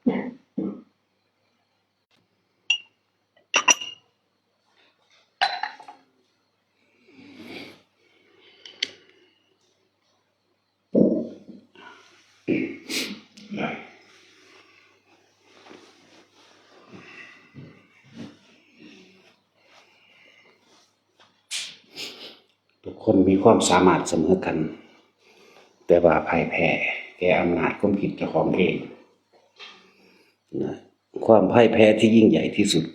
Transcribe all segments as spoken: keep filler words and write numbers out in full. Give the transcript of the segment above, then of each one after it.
ทุกคนมีความสามารถเสมอกัน แต่ว่าพ่ายแพ้แก่อำนาจความคิดเจ้าของเองนะ ความพ่ายแพ้ที่ยิ่งใหญ่ที่สุด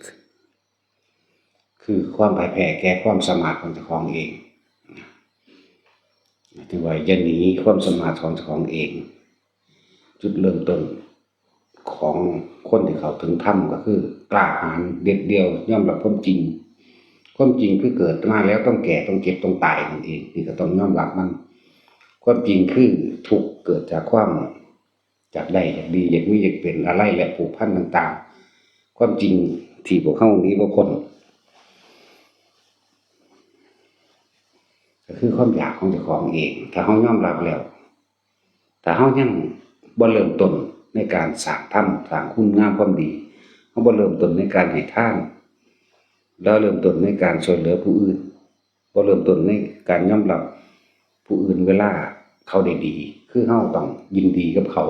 คือความพ่ายแพ้แก่ความสามารถของเจ้าของเองนะ ถือว่าอย่าหนีความสามารถของเจ้าของเอง จุดเริ่มต้นของคนที่เข้าถึงธรรมก็คือกล้าหาญเด็ดเดี่ยวยอมรับความจริง ความจริงคือเกิดมาแล้วต้องแก่ต้องเจ็บต้องตายนั่นเอง นี่ก็ต้องยอมรับมัน ความจริงคือทุกข์เกิดจากความอยากได้อยากดีอยากมีอยากเป็นอะไรและผูกพันต่างๆ ความจริงที่พวกเฮาหนีบ่พ้น ก็คือความอยากของเจ้าของเอง ถ้าเฮายอมรับแล้ว ถ้าเฮายังบ่เริ่มต้นในการสร้างธรรม สร้างคุณงามความดี เฮาบ่เริ่มต้นในการให้ทาน แล้วเริ่มต้นในการช่วยเหลือผู้อื่น บ่เริ่มต้นในการยอมรับผู้อื่นเวลาเขาได้ดี คือเฮาต้องยินดีกับเขา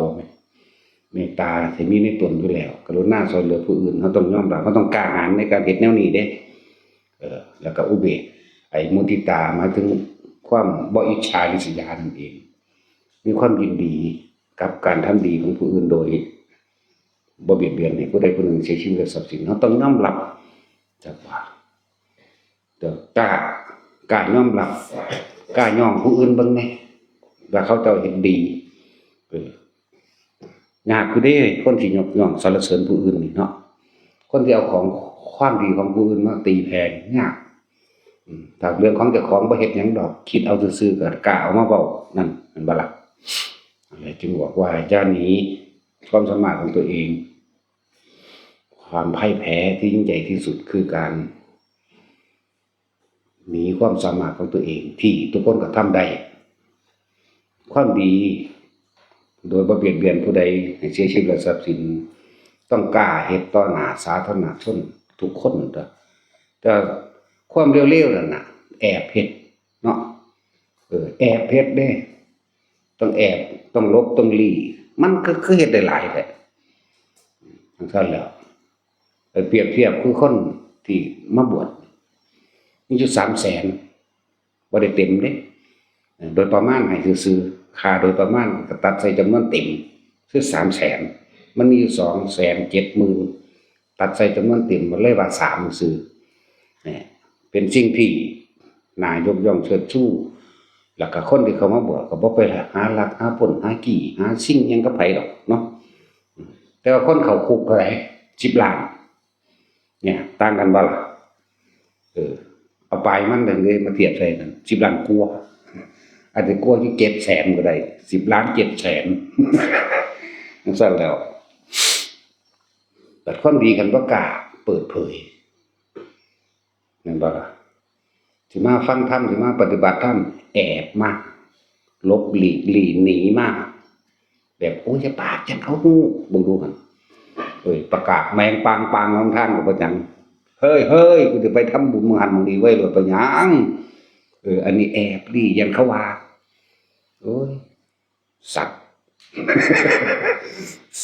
เมตตาที่มีในตนอยู่แล้ว กรุณาช่วยเหลือผู้อื่น เฮาต้องยอมรับ เฮาต้องกล้าหาญในการเฮ็ดแนวนี้เด้ เออ แล้วก็อุเบก ไอ้มุทิตาหมายถึงความบ่อิจฉาริษยานั่นเอง มีความยินดีกับการทำดีของผู้อื่นโดยบ่เบียดเบียนให้ผู้ใดผู้หนึ่งเสียชีวิตและทรัพย์สิน เฮาต้องยอมรับ จักว่า เดี๋ยวกล้า กล้ายอมรับ กล้าย่องผู้อื่นเบิ่งแหน่ ว่าเขาเจ้าเฮ็ดดี เออ ยากอยู่เด้ คนที่ยกย่องสรรเสริญผู้อื่นนี่เนาะ คนที่เอาของความดีของผู้อื่นมาตีแผ่นี่ยาก อืม ถ้าเรื่องของเจ้าของบ่เฮ็ดหยังดอก คิดเอาซื่อๆ ก็กล้าเอามาเว้า นั่นแม่นบ่ล่ะ นั่นแหละจึงบอกว่าอย่าหนีความสามารถของตัวเอง ความพ่ายแพ้ที่ยิ่งใหญ่ที่สุดคือการ หนีความสามารถของตัวเองที่ทุกคนก็ทำได้ ความดีโดยบ่เบียดเบียนผู้ใดให้เสียชีวิตและทรัพย์สิน ต้องกล้าเฮ็ดต่อหน้าสาธารณชนทุกคนเด้อ แต่ความเลวๆนั่นน่ะ แอบเฮ็ดเนาะ เออ แอบเฮ็ดเด้ ต้องแอบ ต้องหลบ ต้องหลีก มันก็คือเฮ็ดได้หลายแท้ จั่งซั้นแล้ว ไปเปรียบเทียบคือคนที่มาบวช มีอยู่สามแสน บ่ได้เต็มเด้ โดยประมาณให้ซื่อๆ ค่าโดยประมาณก็ตัดใส่จำนวนเต็ม คือสามแสน มันมีอยู่สองแสนเจ็ดหมื่น ตัดใส่จำนวนเต็ม มันเลยว่าสามซื่อ เนี่ย เป็นสิ่งที่น่ายกย่องเชิดชู แล้วก็คนที่เข้ามาบวชก็บ่ไปหาลักหาปล้นหาจี้หาซิ่งหยังกับไผดอกเนาะ แต่ว่าคนเข้าคุกเท่าไหร่ สิบล้าน เนี่ย ต่างกันบ่ล่ะ เออ เอาปลายมันเด้มาเทียบใส่นั่น สิบล้านกว่า อาจจะกว่าอยู่เจ็ดแสนก็ได้ สิบล้านเจ็ดแสน จั่งซั้นแล้ว แต่ความดีคันบ่กล้าเปิดเผย แม่นบ่ล่ะ สิมาฟังธรรม สิมาปฏิบัติธรรม แอบมา หลบหลีกลี่หนีมา แบบ โอ้ย อย่าปาก อย่าเอาฮู้ เบิ่งดูหั่น เอ้ย ประกาศแมงปางปางลำธารก็บ่หยัง เฮ้ย เฮ้ย กูจะไปทำบุญมื้อหั่นมื้อนี้เว้ย โลดไปหยัง เออ อันนี้แอบหลีก ย่านเขาว่า โอ้ย สัตว์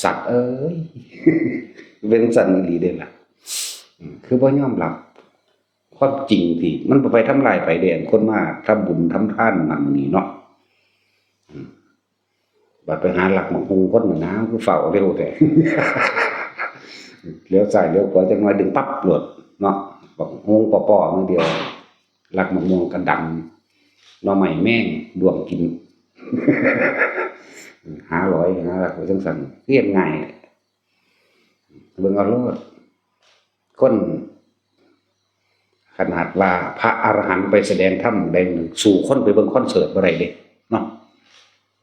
สัตว์เอ้ย เป็นสัตว์อีหลีเด้ล่ะ อืม คือบ่ยอมรับความจริงที่มันบ่ไปทำลายไผเด้ อันคนมาทำบุญทำทานนั่นนี่เนาะ อืม บัดไปหาลักหมากฮุ่งคนน่ะนะ คือเฝ้าเร็วแท้ เลี้ยวซ้ายเลี้ยวขวาจักหน่อยดึงปั๊บโลดเนาะ บักฮุ่งป้อๆ มื้อเดียว ลักหมากม่วงกะดำ หน่อไม้แมงด้วงกิน หาหลอยหาลักไปจั่งซั้น เฮ็ดง่าย เบิ่งเอาโลด คน ขนาดว่าพระอรหันต์ไปแสดงธรรมได้ สู้คนไปเบิ่งคอนเสิร์ตบ่ได้เด้เนาะ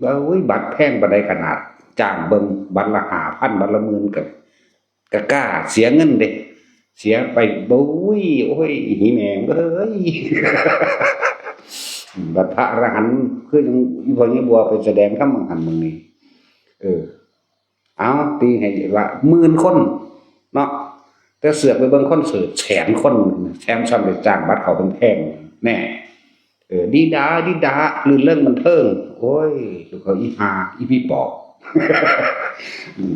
ว่า อุ้ย บัตรแพงปานใด ขนาดจ้างเบิ่งบัตรละห้าพัน บัตรละหมื่น ก็ ก็กล้าเสียเงินเด้ เสียไป โอ้ย โอ้ย หีแม่งเอ้ย บัดพระอรหันต์คือจั่งอีพ่อใหญ่บัวไปแสดงธรรมหม่องหั่นหม่องนี้ เออ เอาตีให้ละหมื่นคนเนาะ แต่เสือกไปเบิ่งคอนเสิร์ตแสนคน แถมซ้ำได้จ้างบัตรเข้าแพงๆ แน่ เออ ดีดา ดีดา รื่นเริงบันเทิง โอ้ย อยู่เขาอีหา อีพี่ปอบ อืม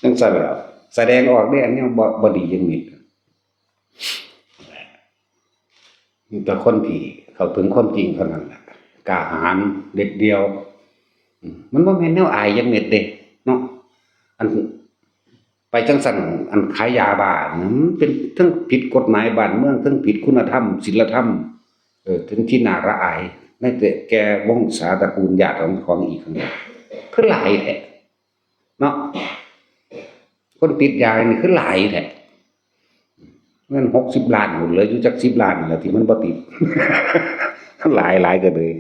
จังซั่นแหล้ว แสดงออกได้อันนี้บ่ บ่ดีจังนิด มีแต่คนที่เข้าถึงความจริงเท่านั้นแหละ กล้าหาญเด็ดเดี่ยว อืม มันบ่แม่นแนวอายจักเม็ดเด้ เนาะ อัน ไปจังซั่น อันขายยาบ้านี่ มันเป็นทั้งผิดกฎหมายบ้านเมือง ทั้งผิดคุณธรรม ศีลธรรม เออ ทั้งที่น่าละอาย ในแต่แก่วงศาตระกูลญาติของ ของอีกข้างหลัง คือหลายแท้ เนาะ คนติดยานี่คือหลายแท้ แม่นหกสิบล้าน เหลืออยู่จักสิบล้านแล้วที่มันบ่ติด หลายหลายก็เลย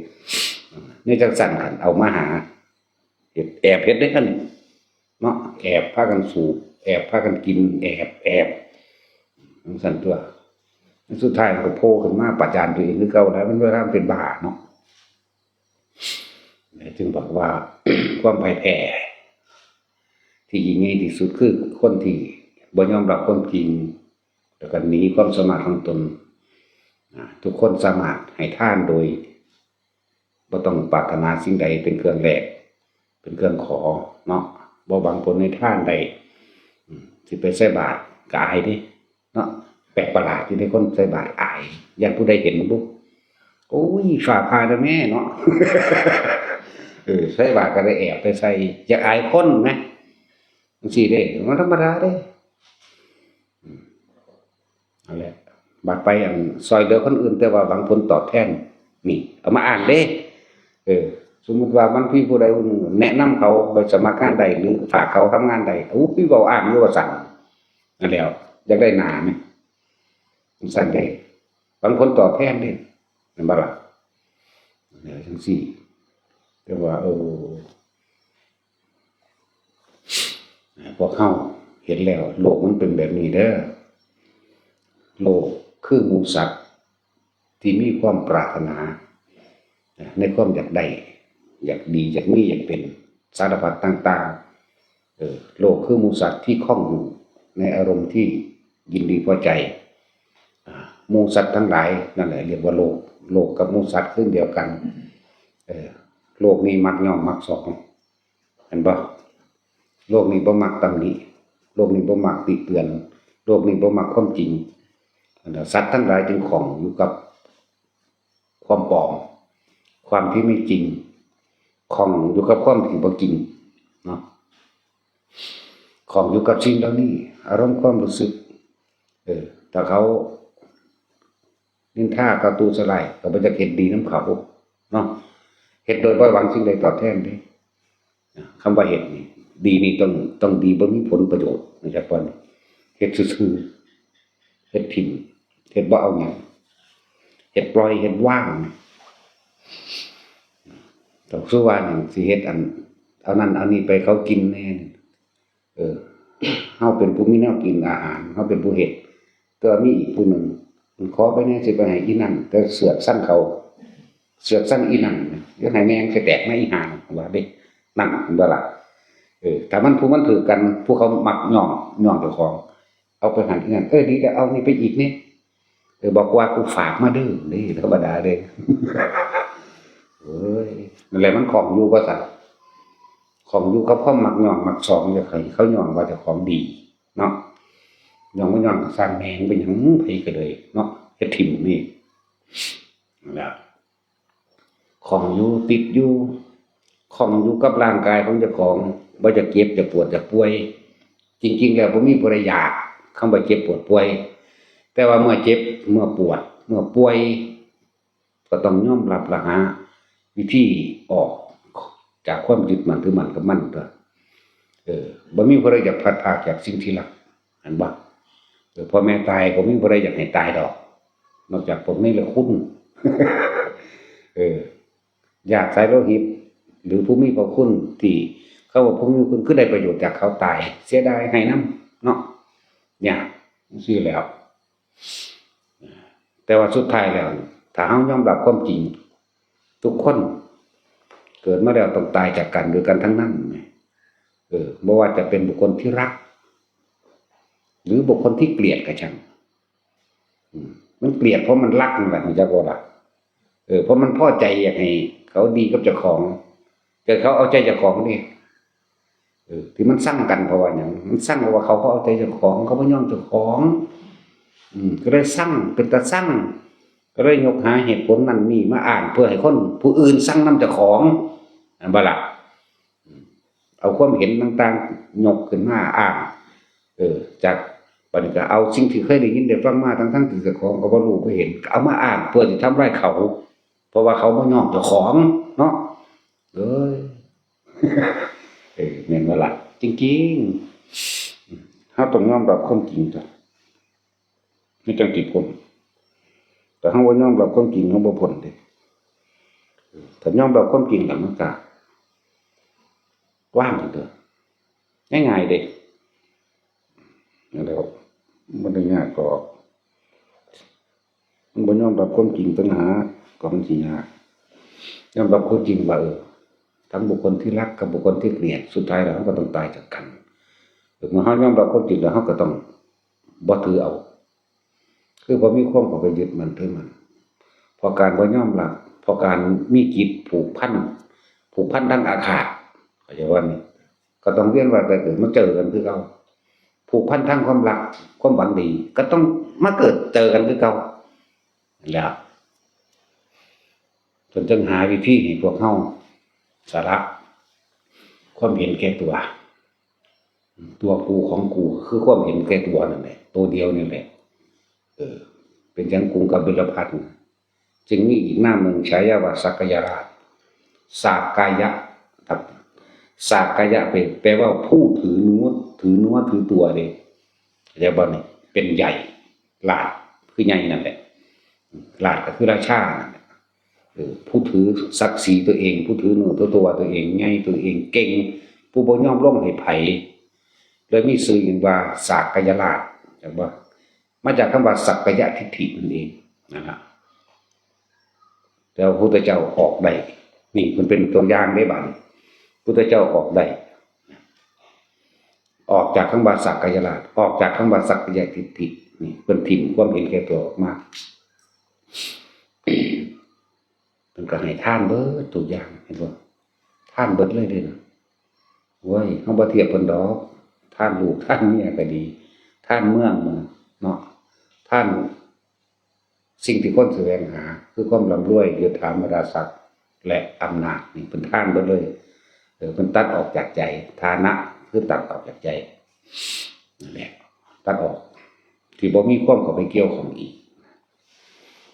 ในจังซั่นคันเอามาหา เฮ็ด แอบเฮ็ดได้คัน เนาะ แอบพากันสูบ แอบพากันกิน แอบ แอบ จังซั่นตัว สุดท้ายมันก็โผล่ขึ้นมาประจานตัวเองคือเก่าแล้ว มันเวลามันเป็นบ้าเนาะ จึงบอกว่า ความพ่ายแพ้ที่ยิ่งใหญ่ที่สุดคือคนที่บ่ยอมรับความจริง แล้วก็หนีความสามารถของตน อ่า ทุกคนสามารถให้ทานโดยบ่ต้องปรารถนาสิ่งใดเป็นเครื่องแลก เป็นเครื่องขอเนาะ บ่หวังผลในทานใด อืม สิไปใส่บาตรก็อายเด้ เนาะ แปลกประหลาดอยู่เด้ คนใส่บาตรอาย ย่านผู้ใดเห็นบ่ โอ้ย ฟ้าผ่าเด้อแม่เนาะ เออ ใส่บาตรก็ได้แอบไปใส่ อยากอายคนนะ จังซี้เด้ มันธรรมดาเด้ อืม นั่นแหละ บัดไปอันซ่อยเหลือคนอื่น แต่ว่าหวังผลตอบแทน นี่ เอามาอ้างเด้ เออ สมมุติว่ามันมีผู้ใดผู้หนึ่งแนะนำเขาไปสมัครงานได้ หรือฝากเขาทำงานได้ อู้ย เว้าอ้างอยู่ว่าซั่น นั่นแหล้ว อยากได้หน้าแหม จังซั่นเด้ หวังผลตอบแทนเด้ แม่นบ่ล่ะ เนี่ย จังซี้ แต่ว่า เออ พวกเฮาเห็นแล้ว โลกมันเป็นแบบนี้เด้อ โลกคือหมู่สัตว์ที่มีความปรารถนา ในความอยากได้ อยากดี อยากมี อยากเป็น สารพัดต่างๆ เออ โลกคือหมู่สัตว์ที่คล่องอยู่ในอารมณ์ที่ยินดีพอใจ อ่า หมู่สัตว์ทั้งหลายนั่นแหละเรียกว่าโลก โลกกับหมู่สัตว์คืออันเดียวกัน เออ โลกนี้มักย่องมักสอง เห็นบ่ โลกนี้บ่มักตำหนิ โลกนี้บ่มักติเตือน โลกนี้บ่มักความจริง อันนั้นสัตว์ทั้งหลายจึงคล่องอยู่กับความปลอม ความที่ไม่จริง คล่องอยู่กับความที่บ่จริงเนาะ คล่องอยู่กับสิ่งเหล่านี้ อารมณ์ความรู้สึก เออ ถ้าเขานินทาเขาตูสลาย ก็บ่อยากเฮ็ดดีนำเขาเนาะ เฮ็ดโดยบ่หวังสิ่งใดตอบแทนเด้ คำว่าเฮ็ดนี่ ดีนี่ต้อง ต้องดีบ่มีผลประโยชน์นะครับ ว่าเฮ็ดซื่อๆ เฮ็ดถิ่ม เฮ็ดบ่เอาหยัง เฮ็ดปล่อย เฮ็ดว่าง ต้องสู้ว่าหยังสิเฮ็ดอัน เอานั่นเอานี่ไปเขากินแน่ เออ เฮาเป็นผู้มีแนวกินอาหาร เฮาเป็นผู้เฮ็ด แต่ว่ามีอีกผู้หนึ่ง มันขอไปแหน่สิไปให้อีนั่น แต่เสือกซังเขา เสือกซังอีนั่น ยังให้แม่งสิแตกมาอีห่า ว่าเด้ นั่น เห็นบ่ล่ะ เออ ถ้ามันผู้มันถือกัน ผู้เขามักย่อง ย่องเจ้าของ เอาไปหันอีนั่น เออ ดีแล้ว เอานี่ไปอีกนี่ เออ บอกว่ากูฝากมาเด้อ นี่ธรรมดาเลย เอ้ย นั่นแหละมันของอยู่ว่าซั่น ของอยู่กับความมักย่องมักสองอยากให้เขาย่องว่าเจ้าของดีเนาะ ย่องบ่ย่องก็ซ่างแม่ง เป็นหยังไผก็เลยเนาะ เฮ็ดถิ่มนี่ นั่นแหละ ของอยู่ติดอยู่ ของอยู่กับร่างกายของเจ้าของ บ่อยากเจ็บอยากปวดอยากป่วย จริงๆ แล้วบ่มีผู้ใดอยากคำว่าเจ็บปวดป่วย แต่ว่าเมื่อเจ็บ เมื่อปวด เมื่อป่วย ก็ต้องยอมรับและหาวิธีออกจากความยึดมั่นถือมั่นกับมันตั๊ว เออ บ่มีผู้ใดอยากพลัดพรากจากสิ่งที่รัก หันบ่ เออ พ่อแม่ตายก็บ่มีผู้ใดอยากให้ตายดอก นอกจากพวกเนรคุณ เออ ญาติสายโลหิต หรือผู้มีพระคุณที่เขาว่าผู้มีพระคุณคือได้ประโยชน์จากเขาตาย เสียดายให้นำเนาะ เนี่ย จังซี้แหล้ว แต่ว่าสุดท้ายแล้ว ถ้าเฮายอมรับความจริง ทุกคนเกิดมาแล้วต้องตายจากกันด้วยกันทั้งนั้นไง เออ บ่ว่าจะเป็นบุคคลที่รัก หรือบุคคลที่เกลียดก็ช่าง อืม มันเกลียดเพราะมันรักนั่นแหละ รู้จักบ่ล่ะ เออ เพราะมันพอใจอยากให้เขาดีกับเจ้าของ แต่เขาเอาใจเจ้าของนี่ เออ ที่มันซังกันเพราะว่าหยัง มันซังเพราะว่าเขาบ่เอาใจเจ้าของ เขาบ่ยอมเจ้าของ อืม ก็เลยซัง เป็นตาซัง ก็เลยยกหาเหตุผลนั่นนี่มาอ้างเพื่อให้คนผู้อื่นซังนำเจ้าของ แม่นบ่ล่ะ อืม เอาความเห็นต่างๆ ยกขึ้นมาอ้าง เออ จาก บัดนี้ก็เอาสิ่งที่เคยได้ยินได้ฟังมา ทั้งๆ ที่เจ้าของก็บ่รู้บ่เห็น ก็เอามาอ้างเพื่อสิทำลายเขา เพราะว่าเขาบ่ยอมเจ้าของเนาะ เอ้ย เออ แม่นบ่ล่ะ จริงๆ เฮาต้องยอมรับความจริงตั๊ว มันจั่งสิพ้น แต่เฮาบ่ยอมรับความจริง เฮาบ่พ้นเด้ ถ้ายอมรับความจริงแล้วมันก็วางตั๊ว ง่ายๆ เด้ นั่นแหละครับ บ่ได้ยากดอก มันบ่ยอมรับความจริงต่างหาก ก็มันสิยาก ยอมรับความจริงว่า เออ ทั้งบุคคลที่รักกับบุคคลที่เกลียด สุดท้ายแล้วเราก็ต้องตายจากกัน เมื่อเรายอมรับความจริงแล้ว เราก็ต้องบ่ถือเอา คือบ่มีความเข้าไปยึดมั่นถือมั่น เพราะการบ่ยอมรับ เพราะการมีจิตผูกพัน ผูกพันทางอาฆาต เข้าใจว่านี่ ก็ต้องเวียนว่ายตายเกิดมาเจอกันคือเก่า ผูกพันทางความรัก ความหวังดี ก็ต้องมาเกิดเจอกันคือเก่า นั่นแหละ เพิ่นจึงหาวิธีให้พวกเฮาสละความเห็นแก่ตัว ตัวกูของกู คือความเห็นแก่ตัวนั่นแหละ ตัวเดียวนี่แหละ เออ เป็นจั่งกรุงกบิลพัสดุ์ จึงมีอีกนามหนึ่ง ฉายาว่าสักกายราช สากกายะ ครับ สากกายะ แปล แปลว่าผู้ถือเนื้อ ถือเนื้อถือตัวเด้ เข้าใจบ่นี่ เป็นใหญ่ ราช คือใหญ่นั่นแหละ ราชก็คือราชานั่นแหละ เออ ผู้ถือศักดิ์ศรีตัวเอง ผู้ถือเนื้อถือตัวตัวเอง ใหญ่ตัวเอง เก่ง ผู้บ่ยอมลงให้ไผ เลยมีชื่อว่าสากกายราช เห็นบ่ มาจากคำว่าสักกายทิฏฐินั่นเอง นะครับ แต่ว่าพระพุทธเจ้าออกได้ นี่มันเป็นตัวอย่างได้บัดนี้ พุทธเจ้าออกได้ ออกจากคำว่าสักกายราช ออกจากคำว่าสักกายทิฏฐิ นี่เพิ่นถิ่มความเห็นแก่ตัวออกมา เพิ่นก็ให้ทานเบิดทุกอย่าง เห็นบ่ ทานเบิดเลยเด้นะ โอ้ย เฮาบ่เทียบเพิ่นดอก ทานลูก ทานเมียก็ดี ทานเมืองมาเนาะ ทานสิ่งที่คนแสวงหา คือความร่ำรวย ยศถาบรรดาศักดิ์ และอำนาจ นี่เพิ่นทานเบิดเลย เออ เพิ่นตัดออกจากใจ ฐานะคือตัดออกจากใจ นั่นแหละ ตัดออก ที่บ่มีความเข้าไปเกี่ยวข้องอีก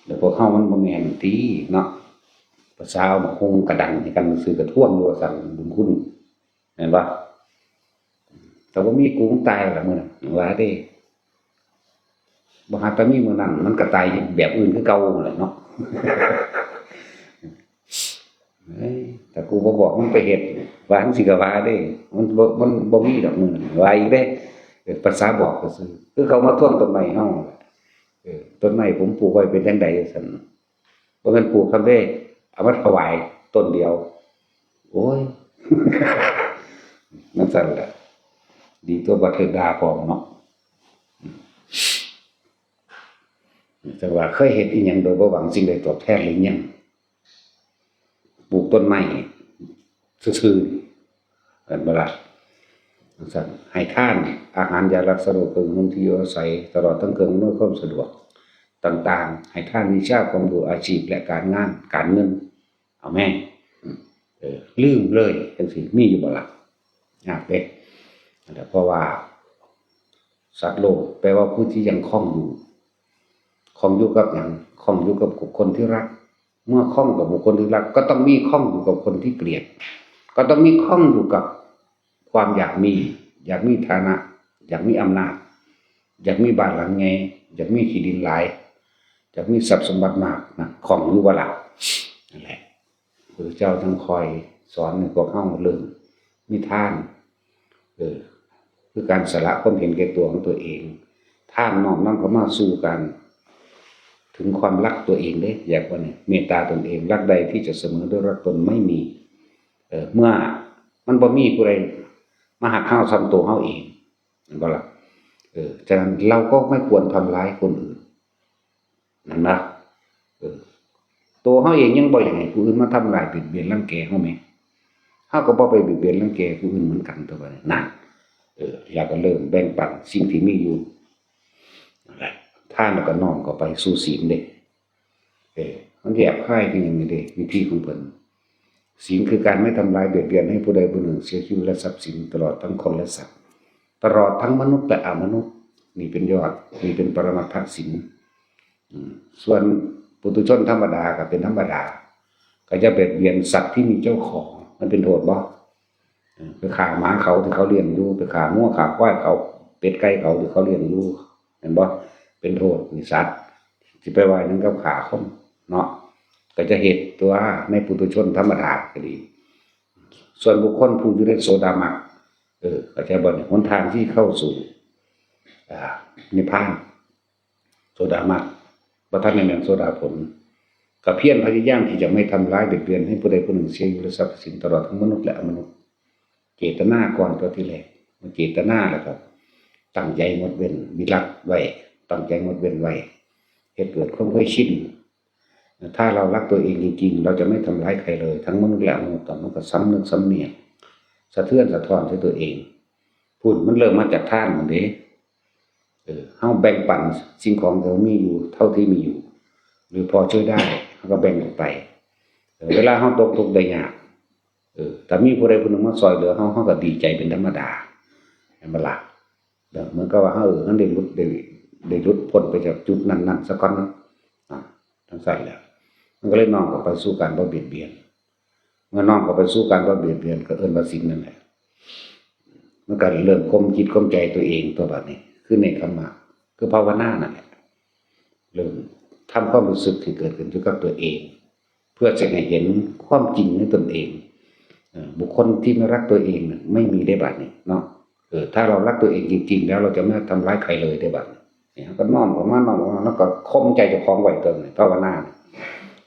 แล้วพวกเฮามันบ่แม่นติเนาะ ภาษาเอามาคงกระดังให้กันซื่อๆ กระท่วงอยู่ว่าซั่น บุญคุณ แม่นบ่ แต่บ่มีกูมึงตายแล้วล่ะมื้อนั้น ว่าเด้ บ่หาแต่มีมื้อนั้น มันก็ตายแบบอื่นคือเก่านั่นแหละเนาะ เอ้ย แต่กูบ่บอกมันไปเฮ็ด ว่าจั่งซี้ก็ว่าเด้ มันบ่ มันบ่มีดอกมื้อนั้น ว่าอีกเด้ เออ ภาษาบอกซื่อๆ คือเขามาทวงต้นไม้เฮา เออ ต้นไม้ผมปลูกไว้เป็นจั่งใด๋ ว่าซั่น บ่แม่นปลูกทำเด้ เอามาถวายต้นเดียว โอ้ย นั่นซั่นแหละ ดีตัวบ่ถืกด่าพร้อมเนาะ จั่งว่าเคยเฮ็ดอีหยังโดยบ่หวังสิ่งใดตอบแทนหรือยัง ปลูกต้นไม้ซื่อๆ แม่นบ่ล่ะ จั่งซั่น ให้ทานอาหาร ยารักษาโรค เครื่องนุ่งที่อยู่อาศัย ตลอดทั้งเครื่องอำนวยความสะดวกต่างๆ ให้ทานวิชาความรู้ อาชีพ และการงาน การเงิน เอาแม่ เออ ลืมเลย จั่งซี้ มีอยู่บ่ล่ะ ยากเด้ นั่นแหละ เพราะว่า สัตว์โลก แปลว่าผู้ที่ยังคล้องอยู่ คล้องอยู่กับหยัง คล้องอยู่กับคนที่รัก เมื่อคล้องกับบุคคลที่รัก ก็ต้องมีคล้องอยู่กับคนที่เกลียด ก็ต้องมีคล้องอยู่กับความอยากมี อยากมีฐานะ อยากมีอำนาจ อยากมีบ้านหลังใหญ่ อยากมีที่ดินหลาย อยากมีทรัพย์สมบัติมากนะ คล้องอยู่บ่ล่ะ นั่นแหละ พระพุทธเจ้าจึงคอยสอนให้พวกเฮาเริ่มมีทาน เออ คือการสละความเห็นแก่ตัวของตัวเอง ทานน้อมนำเข้ามาสู่การถึงความรักตัวเองเด้ อยากว่านี่ เมตตาตนเอง รักใดที่จะเสมอด้วยรักตนไม่มี เออ เมื่อมันบ่มีผู้ใด มาหักเฮาส่ำตัวเฮาเอง เห็นบ่ล่ะ? เออ ฉะนั้นเราก็ไม่ควรทำร้ายคนอื่น นั่นนะ เออ ตัวเฮาเองยังบ่อยากให้ผู้อื่นมาทำร้ายเบียดเบียนรังแกเฮาแหม เฮาก็บ่ไปเบียดเบียนรังแกผู้อื่นเหมือนกันตัวบัดนี้ นั่น เออ แล้วก็เริ่มแบ่งปันสิ่งที่มีอยู่ นั่นแหละ ทานแล้วก็น้อมเข้าไปสู่ศีลเด้ เออ มันแยบคายคือหยังนี่เด้ วิธีของเพิ่น ศีลคือการไม่ทำร้ายเบียดเบียนให้ผู้ใดผู้หนึ่งเสียชีวิตและทรัพย์สิน ตลอดทั้งคนและสัตว์ ตลอดทั้งมนุษย์และอมนุษย์ นี่เป็นยอด นี่เป็นปรมัตถศีล อืม ส่วนปุถุชนธรรมดาก็เป็นธรรมดา ก็จะเบียดเบียนสัตว์ที่มีเจ้าของ มันเป็นโทษบ่? เออ ไปฆ่าหมาเขาที่เขาเลี้ยงอยู่ ไปฆ่างัวฆ่าควายเขา เป็ดไก่เขาที่เขาเลี้ยงอยู่ เห็นบ่? เป็นโทษ นี่สัตว์ สิไปว่าหยังกับฆ่าคนเนาะ ก็จะเฮ็ดตัวในปุถุชนธรรมดาก็ดี ส่วนบุคคลผู้อยู่ในโสดามัคค เออ เข้าใจบ่เนี่ย หนทางที่เข้าสู่ อ่า นิพพาน โสดามัคค บ่ทันได้แม่นโสดาผล ก็เพียรพยายามที่จะไม่ทำร้ายเบียดเบียนให้ผู้ใดผู้หนึ่งเสียชีวิตและทรัพย์สิน ตลอดทั้งมนุษย์และอมนุษย์ เจตนาก่อนตัวที่แรก เมื่อเจตนาแล้วก็ตั้งใจงดเว้น วิรัตไว้ ตั้งใจงดเว้นไว้ ให้เกิดความเคยชิน ถ้าเรารักตัวเองจริงๆ เราจะไม่ทำร้ายใครเลย ทั้งมนุษย์และอมนุษย์ มันก็สำนึกสำเนียก สะเทือนสะท้อนใส่ตัวเอง พุ้น มันเริ่มมาจากทานนั่นเด้ เออ เฮาแบ่งปันสิ่งของที่เรามีอยู่เท่าที่มีอยู่ หรือพอช่วยได้ เฮาก็แบ่งออกไป เออ เวลาเฮาตกทุกข์ได้ยาก เออ ถ้ามีผู้ใดผู้หนึ่งมาซ่อยเหลือเฮา เฮาก็ดีใจเป็นธรรมดา แม่นบ่ล่ะ? เออ เหมือนกับว่าเฮา เออ เฮาได้หลุด ได้ ได้หลุดพ้นไปจากจุดนั้นๆ ซะก่อน อ่า จั่งซั้นแหละ มันก็เลยน้อมเข้าไปสู่การบ่เบียดเบียน เมื่อน้อมเข้าไปสู่การบ่เบียดเบียน ก็เอิ้นว่าศีลนั่นแหละ มันก็เริ่มข่มจิตข่มใจตัวเองตัวบัดนี้ คือเนกขัมมะ คือภาวนานั่นแหละ เริ่มทำความรู้สึกที่เกิดขึ้นอยู่กับตัวเอง เพื่อจะให้เห็นความจริงในตนเอง เอ่อ บุคคลที่ไม่รักตัวเองน่ะ ไม่มีได้บัดนี้เนาะ เออ ถ้าเรารักตัวเองจริงๆ แล้วเราจะไม่ทำร้ายใครเลยได้บัดนี้ เนี่ย ก็น้อมเข้ามา น้อมเข้ามา แล้วก็ข่มใจเจ้าของไว้ตัวนี้ ภาวนา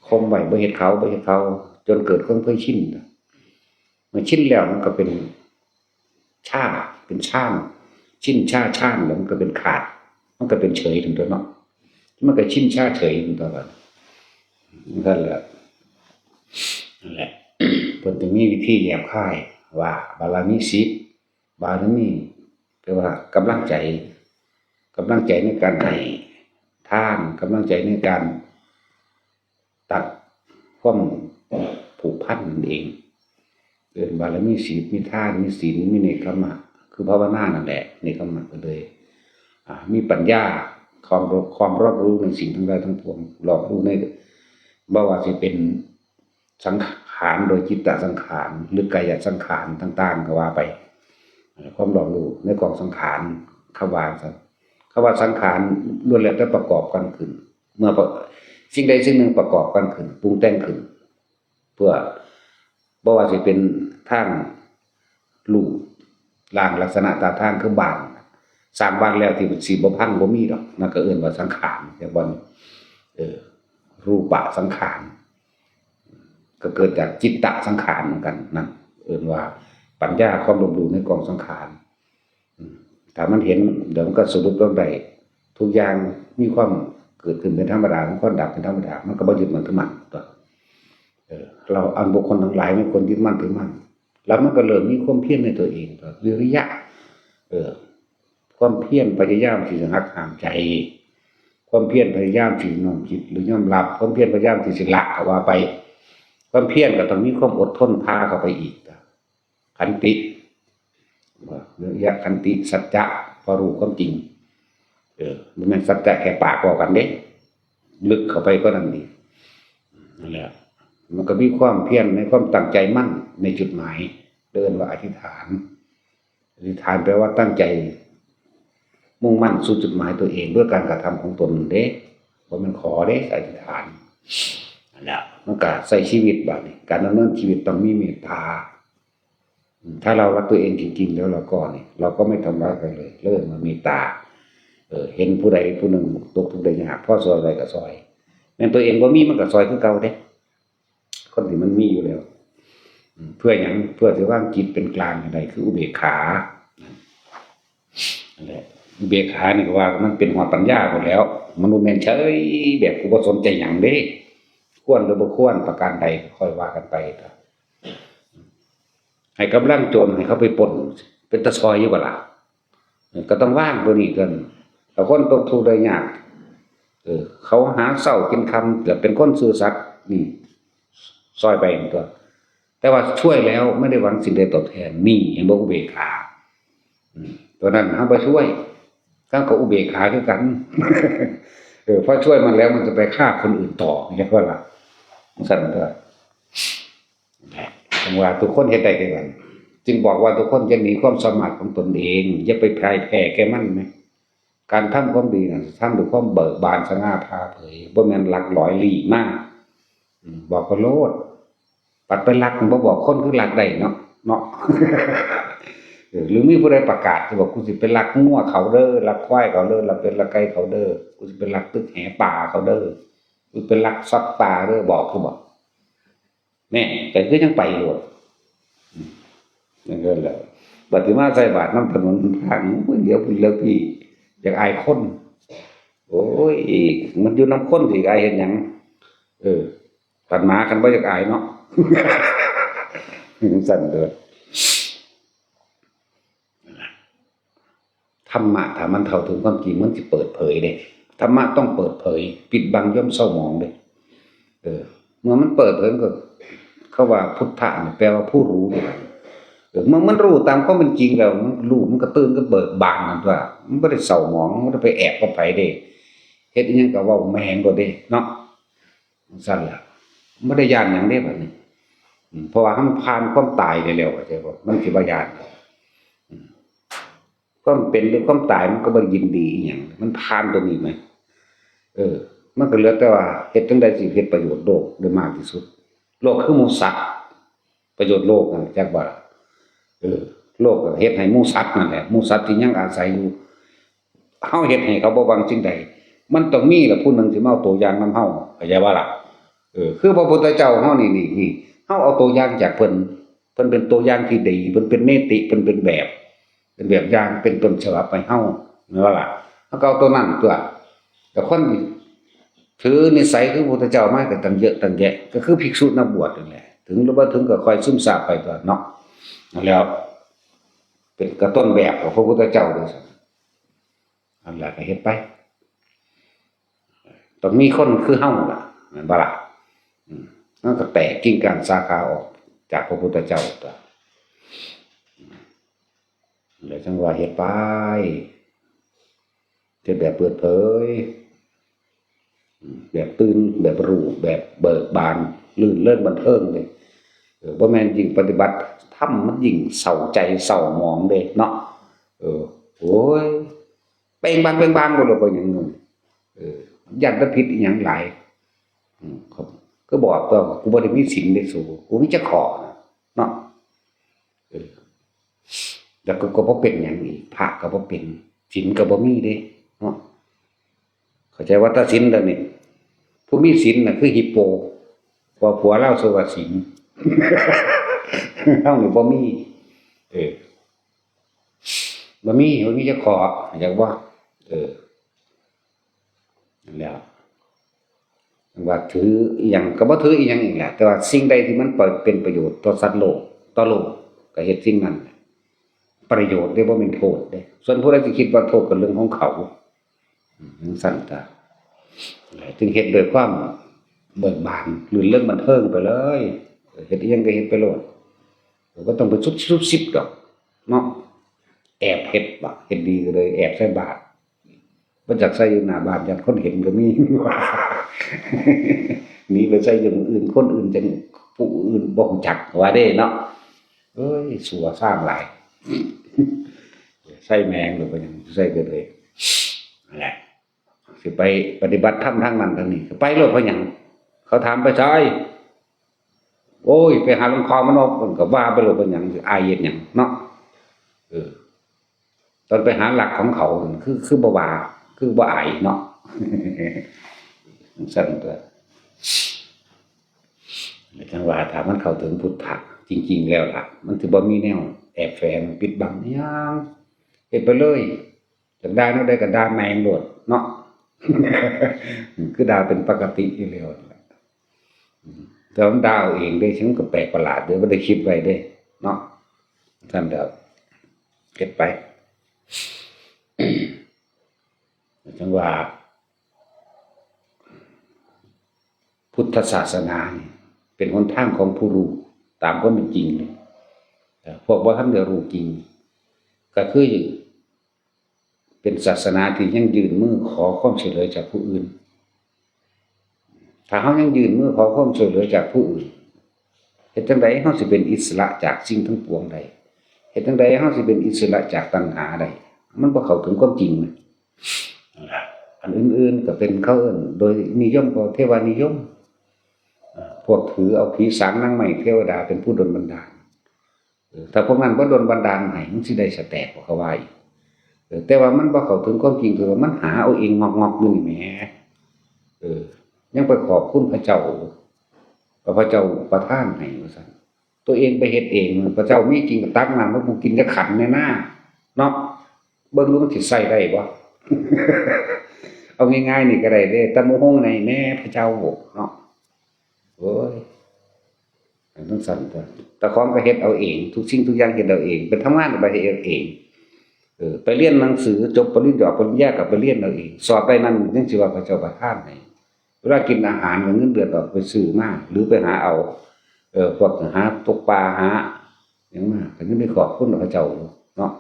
ข่มไว้ บ่เฮ็ดเขา บ่เฮ็ดเขา จนเกิดความเคยชิน เมื่อชินแล้วมันก็เป็นชา เป็นฌาน ชินชาฌาน แล้วมันก็เป็นขาด มันก็เป็นเฉยถึงตัวเนาะ มันก็ชินชาเฉยถึงตัวบัด นั่นแหละ นั่นแหละ เพิ่นจึงมีวิธีแยบคายว่าบารมีสิบ บารมี แปลว่ากำลังใจ กำลังใจในการให้ทาน กำลังใจในการตัดความผูกพันนั่นเอง เอิ้นบารมีสิบ มีทาน มีศีล มีเนกขัมมะ คือภาวนานั่นแหละ เนกขัมมะก็เลย อ่า มีปัญญา ความรู้ ความรอบรู้ในสิ่งทั้งหลายทั้งปวง รอบรู้ใน บ่ว่าสิเป็น สังขารโดยจิตตสังขาร หรือกายสังขารต่างๆ ก็ว่าไป ความรอบรู้ในกองสังขาร คำว่าสัง คำว่าสังขารล้วนแล้วแต่ประกอบกันขึ้น เมื่อประ สิ่งใดสิ่งหนึ่งประกอบกันขึ้น ปรุงแต่งขึ้น เพื่อ บ่ว่าสิเป็นทางรูปร่างลักษณะท่าทางคือบ้าน สร้างบ้านแล้วที่มันสิบ่พังบ่มีดอก นั่นก็เอิ้นว่าสังขาร แต่ว่า เออ รูปะสังขาร ก็เกิดจากจิตตะสังขารเหมือนกัน นั่นเอิ้นว่าปัญญา ความรอบรู้ในกองสังขาร อืม ถ้ามันเห็น เดี๋ยวมันก็สรุปลงได้ ทุกอย่างมีความเกิดขึ้นเป็นธรรมดา มีความดับเป็นธรรมดา มันก็บ่ยึดมั่นถือมั่นตัว เออ เราอันบุคคลทั้งหลายไม่ควรยึดมั่นถือมั่น แล้วมันก็เริ่มมีความเพียรในตัวเองตัว วิริยะ เออ ความเพียรพยายามที่จะหักห้ามใจ ความเพียรพยายามที่น้อมจิตหรือยอมรับ ความเพียรพยายามที่สิละ ก็ว่าไป ความเพียรก็ต้องมีความอดทนพาเข้าไปอีก ขันติ วิริยะ ขันติ สัจจะ พอรู้ความจริง เออ บ่แม่นสัจจะแค่ปากเว้ากันเด้ ลึกเข้าไปกว่านั้นอีก นั่นแหละ มันก็มีความเพียรในความตั้งใจมั่นในจุดหมาย เรียกว่าอธิษฐาน อธิษฐานแปลว่าตั้งใจ มุ่งมั่นสู่จุดหมายตัวเองด้วยการกระทำของตนเด้ บ่แม่นขอเด้ อธิษฐาน นั่นแหละ มันก็ใช้ชีวิตบัดนี้ การดำเนินชีวิตต้องมีเมตตา อืม ถ้าเรารักตัวเองจริงๆ แล้วเราก็นี่ เราก็ไม่ทำร้ายใครเลย เรียกว่าเมตตา เออ เห็นผู้ใดผู้หนึ่งตกทุกข์ได้ยาก พอซอยได้ก็ซอย แม่นตัวเองบ่มีมันก็ซอยคือเก่าเด้ คนที่มันมีอยู่แล้ว เพื่อหยัง เพื่อสิวางจิตเป็นกลางให้ได้ คืออุเบกขา นั่นแหละ อุเบกขานี่ก็ว่ามันเป็นฮอดปัญญาพู้นแหล้ว มันบ่แม่นเฉยแบบกูบ่สนใจหยังเด้ ควรหรือบ่ควรประการใดก็ค่อยว่ากันไป ให้กำลังโจรให้เขาไปปล้น เป็นตาซอยอยู่บ่ล่ะ ก็ต้องวางตัวนี้ก่อน ถ้าคนตกทุกข์ได้ยาก เออ เขาหาเช้ากินค่ำ แล้วเป็นคนซื่อสัตย์ นี่ ซอยไปตัว แต่ว่าช่วยแล้วไม่ได้หวังสิ่งใดตอบแทน นี่ เห็นบ่ อุเบกขา อืม ตัวนั้นเฮาบ่ช่วย ก็ ก็อุเบกขาคือกัน เออ พอช่วยมันแล้วมันจะไปฆ่าคนอื่นต่อ เห็นบ่ล่ะ จั่งซั้นตัว จั่งว่าทุกคนเฮ็ดได้คือกัน จึงบอกว่าทุกคนจะหนีความสามารถของตนเอง อย่าไปพ่ายแพ้แก่มันนะ การทำความดีน่ะ ทำด้วยความเบิกบานสง่าผ่าเผย บ่แม่นลักลอยลี้มา อืม บอกเขาโลด บัดไปลัก บ่บอกคนคือลักได้เนาะ เนาะ เออ หรือมีผู้ใดประกาศที่บอก "กูสิไปลักงัวเขาเด้อ ลักควายเขาเด้อ ลักเป็ดลักไก่เขาเด้อ กูสิไปลักตึกแหปลาเขาเด้อ กูไปลักซอดปลาเด้อ" บอกคือบ่ แม่น ก็คือยังไปโลด อืม นั่นก็แหละ บัดสิมาใส่บาตรนำถนนหนทาง โอ้ย เหลียวพุ้นเหลียวพี้ อยากอายคน โอ้ย มันอยู่นำคนสิอายเฮ็ดหยัง เออ คันหมาคันบ่อยากอายเนาะ จั่งซั้นเด้อ ธรรมะถ้ามันเข้าถึงความจริงมันสิเปิดเผยเด้ ธรรมะต้องเปิดเผย ปิดบังย่อมเศร้าหมองเด้ เออ เมื่อมันเปิดเผยมันก็ เขาว่าพุทธะนี่แปลว่าผู้รู้นี่ล่ะ เออ เมื่อมันรู้ตามความเป็นจริงแล้ว มันรู้มันก็ตื่นก็เบิกบานนั่นตั๊ว มันบ่ได้เศร้าหมอง มันบ่ได้ไปแอบกับไผเด้ เฮ็ดอิหยังก็เว้าแม่นโลดเด้เนาะ จั่งซั้นล่ะ บ่ได้ย้านหยังเด้บัดนี้ อืม เพราะว่ามันผ่านความตายได้แล้ว เข้าใจบ่ มันสิบ่ย้าน อืม ความเป็นหรือความตายมันก็บ่ได้ยินดีอิหยัง มันผ่านตัวนี้มา เออ มันก็เหลือแต่ว่าเฮ็ดจั่งใดสิเฮ็ดประโยชน์โลกได้มากที่สุด โลกคือหมู่สัตว์ ประโยชน์โลกนั่นจักว่า เออ โลกก็เฮ็ดให้หมู่สัตว์นั่นแหละ หมู่สัตว์ที่ยังอาศัยอยู่ เฮาเฮ็ดให้เขาบ่หวังสิ่งใด มันต้องมีล่ะผู้หนึ่งสิมาเอาตัวอย่างนำเฮา เข้าใจบ่ล่ะ เออ คือพระพุทธเจ้าเฮานี่ นี่ นี่ เฮาเอาตัวอย่างจากเพิ่น เพิ่นเป็นตัวอย่างที่ดี เพิ่นเป็นเนติ เพิ่นเป็นแบบ เป็นแบบอย่าง เป็นต้นฉบับให้เฮา แม่นบ่ล่ะ เฮาก็เอาตัวนั้นตั๊ว แต่คนถือนิสัยคือพระพุทธเจ้ามาก็ตั้งเยอะตั้งแยะ ก็คือภิกษุนักบวชนั่นแหละ ถึงหรือบ่ถึงก็ค่อยซึมซาบไปตั๊วเนาะ นั่นแหล้ว เป็นกระต้นแบบของพระพุทธเจ้าโดยซ้ำ นั่นแหละก็เฮ็ดไป ต้องมีคนคือเฮาล่ะ แม่นบ่ล่ะ อืม มันก็แตกกิ่งก้านสาขาออกจากพระพุทธเจ้าตั๊ว แล้วจั่งว่าเฮ็ดไป เฮ็ดแบบเปิดเผย อืม แบบตื่น แบบรู้ แบบเบิกบาน รื่นเริงบันเทิงเด้ เออ บ่แม่นยิ่งปฏิบัติธรรมมันยิ่งเศร้าใจเศร้าหมองเด้เนาะ เออ โอ้ย เป่งบางเป่งบางบ่รู้ไปหยัง เออ ย้านแต่ผิดอีหยังหลาย อืม ครับ ก็บอกตั๊ว กูบ่ได้มีศีลเด้สู กูมีจักข้อนะเนาะ เออ แล้วก็ ก็บ่เป็นหยังอีก พระก็บ่เป็น ศีลก็บ่มีเด้เนาะ เข้าใจว่าตัดสินแล้วนี่ ผู้มีศีลน่ะคือฮิปโป ว่าผัวลาวเสิว่าศีล เฮานี่บ่มี เออ บ่มี บ่มีจักข้อ อยากว่า เออ นั่นแหละ ว่าถืออีหยังก็บ่ถืออีหยังอีกแหละ แต่ว่าสิ่งใดที่มันเปิดเป็นประโยชน์ต่อสัตว์โลก ต่อโลก ก็เฮ็ดสิ่งนั้น ประโยชน์เด้ บ่แม่นโทษเด้ ส่วนผู้ใดสิคิดว่าโทษก็เรื่องของเขา อืม จั่งซั้นก็ จึงเฮ็ดด้วยความเบิกบาน รื่นเริงบันเทิงไปเลย เฮ็ดอิหยังก็เฮ็ดไปโลด บ่ต้องไปซุบซิบซุบซิบดอกเนาะ แอบเฮ็ดบ่ เฮ็ดดีก็เลยแอบใส่บาตร บ่จักใส่อยู่หน้าบ้าน ย้านคนเห็นก็มี หนีไปใส่อยู่หม่องอื่น คนอื่นจั่ง ผู้อื่นบ่รู้จักว่าเด้เนาะ เอ้ย ซั่วซ่ามหลาย ใส่แม่งหรือว่าหยัง ใส่ไปเลย นั่นแหละ สิไปปฏิบัติธรรมทางนั้นทางนี้ ไปโลด เพราะหยัง เขาถามไปไส โอ้ย ไปหาหลวงพ่อมโน เพิ่นก็ว่าไปโลด เป็นหยัง สิอายเฮ็ดหยังเนาะ เออ ตอนไปหาหลักของเขา คือ คือบ่ว่า คือบ่อายเนาะ จั่งซั้นตั๊ว จั่งว่าถ้ามันเข้าถึงพุทธะ จริงๆแล้วล่ะ มันสิบ่มีแนวแอบแฝงปิดบังอิหยัง เฮ็ดไปเลย อยากด่าแนวใดก็ด่าแม่งโลดเนาะ คือด่าเป็นปกติอยู่แล้วนั่นแหละ แต่มันด่าเอาเองเด้ ซึ่งก็แปลกประหลาดเด้ บ่ได้คิดไว้เด้ เนาะ ซั่นเด้อ เฮ็ดไป จั่งว่า พุทธศาสนานี่เป็นหนทางของผู้รู้ตามความเป็นจริงเลย เอ่อ พวกบ่ทันได้รู้จริง ก็คือเป็นศาสนาที่ยังยื่นมือขอความช่วยเหลือจากผู้อื่น ถ้าเฮายังยื่นมือขอความช่วยเหลือจากผู้อื่น เฮ็ดจั่งใดเฮาสิเป็นอิสระจากสิ่งทั้งปวงได้ เฮ็ดจั่งใดเฮาสิเป็นอิสระจากตัณหาได้ มันบ่เข้าถึงความจริงนะ อันอื่นๆก็เป็นเขาเอิ้นโดยนิยมก็เทวานิยม อ่า พวกถือเอาผีสางนางไม้เทวดาเป็นผู้ดลบันดาล เออ ถ้าพวกนั้นบ่ดลบันดาลให้ มันสิได้สแตกบ่ เขาว่าอีก เออ แต่ว่ามันบ่เข้าถึงความจริง คือว่ามันหาเอาเองงอกๆอยู่นี่แหม เออ ยังไปขอบคุณพระเจ้า ว่าพระเจ้าประทานให้ว่าซั่น ตัวเองไปเฮ็ดเอง พระเจ้ามีจริงก็ตักน้ำให้กูกินจักขันแหน่นา เนาะ เบิ่งดูมันสิใช้ได้บ่ เอาง่ายๆนี่ก็ได้เด้ ตำบักหุ่งให้แหน่พระเจ้า เนาะ โอ้ย จั่งซั้นตั๊ว เจ้าของก็เฮ็ดเอาเอง ทุกสิ่งทุกอย่างเฮ็ดเอาเอง ไปทำงานก็ไปเฮ็ดเอาเอง เออ ไปเรียนหนังสือ จบปริญญา ปริญญาก็ไปเรียนเอาเอง สอบได้นั่นยังสิว่าพระเจ้าประทานให้ เวลากินอาหารก็เงินเดือนก็ไปซื้อมา หรือไปหาเอา เออ พวกหาตกปลาหาหยังมา ก็ยังได้ขอบคุณพระเจ้าอยู่เนาะ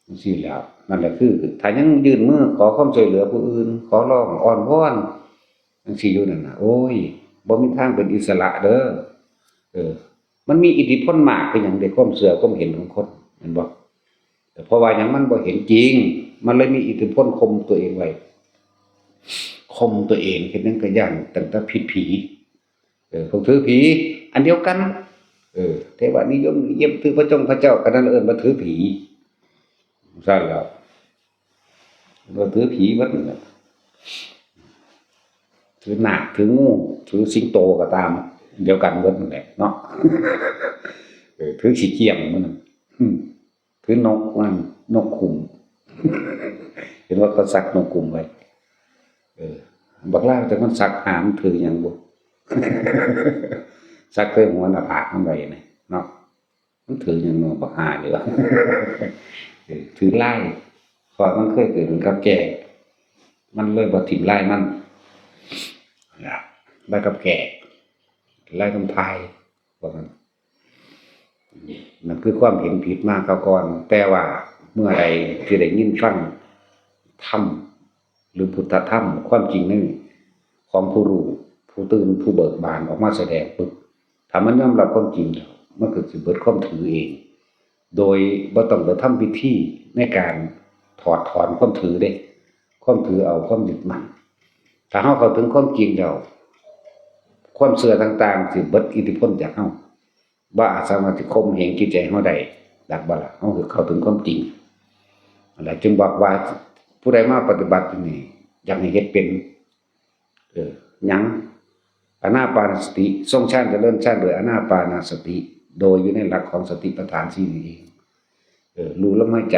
จั่งซี้แหล้ว นั่นแหละคือ ถ้ายังยื่นมือขอความช่วยเหลือผู้อื่น ขอร้องอ้อนวอนจั่งซี้อยู่นั่นน่ะ โอ้ย บ่มีทางเป็นอิสระเด้อ เออ มันมีอิทธิพลมากคือหยังเด้ ความเชื่อความเห็นของคน แม่นบ่ เพราะว่าหยัง มันบ่เห็นจริง มันเลยมีอิทธิพลข่มตัวเองไว้ ข่มตัวเอง เฮ็ดหยังก็ย้านตั้งแต่ผิดผี เออ พวกถือผี อันเดียวกัน เออ เทวานิยม เยี่ยมถือพระจงพระเจ้า ก็นั่นเอิ้นว่าถือผี ซั่นแหล้ว ว่าถือผีเบิดนั่นแหละ ถือนาค ถืองู ถือสิงโตก็ตาม เดียวกันเบิดนั่นแหละเนาะ เออ ถือขี้เกียจมันน่ะ อืม คือนกมัน นกขุม เห็นว่าเขาสักนกขุมไว้ เออ บักลาวแต่มันสักหามันถือหยังบ่ สักใส่หัวหน้าผากมันไว้นี่เนาะ มันถือหยังเนาะ บักห่านี่วะ เออ ถือลาย เพราะมันเคยเกิดเป็นกับแก่ มันเลยบ่ถิ่มลายมัน นะ ลายกับแก่ ลายกับพาย ว่าซั่น นั่นคือความเห็นผิดมาคราวก่อน แต่ว่าเมื่อใดที่ได้ยินฟังธรรม หรือพุทธธรรม ความจริงนี่ ของผู้รู้ ผู้ตื่น ผู้เบิกบานออกมาแสดงปุ๊บ ถ้ามันยอมรับความจริงแล้ว มันก็สิเบิดความถือเอง โดยบ่ต้องไปทำพิธีในการถอดถอนความถือเด้ ความถือเอา ความยึดมั่น ถ้าเฮาเข้าถึงความจริงแล้ว ความเชื่อต่างๆ สิเบิดอิทธิพลจากเฮา บ่อาจสามารถสิข่มเหงจิตใจเฮาได้ จักบ่ล่ะ เฮาคือเข้าถึงความจริง นั่นแหละ จึงบอกว่าผู้ใดมาปฏิบัตินี่ อยากให้เฮ็ดเป็น เออ หยัง อานาปานสติ ทรงฌานเจริญฌานโดยอานาปานสติ โดยอยู่ในหลักของสติปัฏฐานสี่นี่เอง เออ รู้ลมหายใจ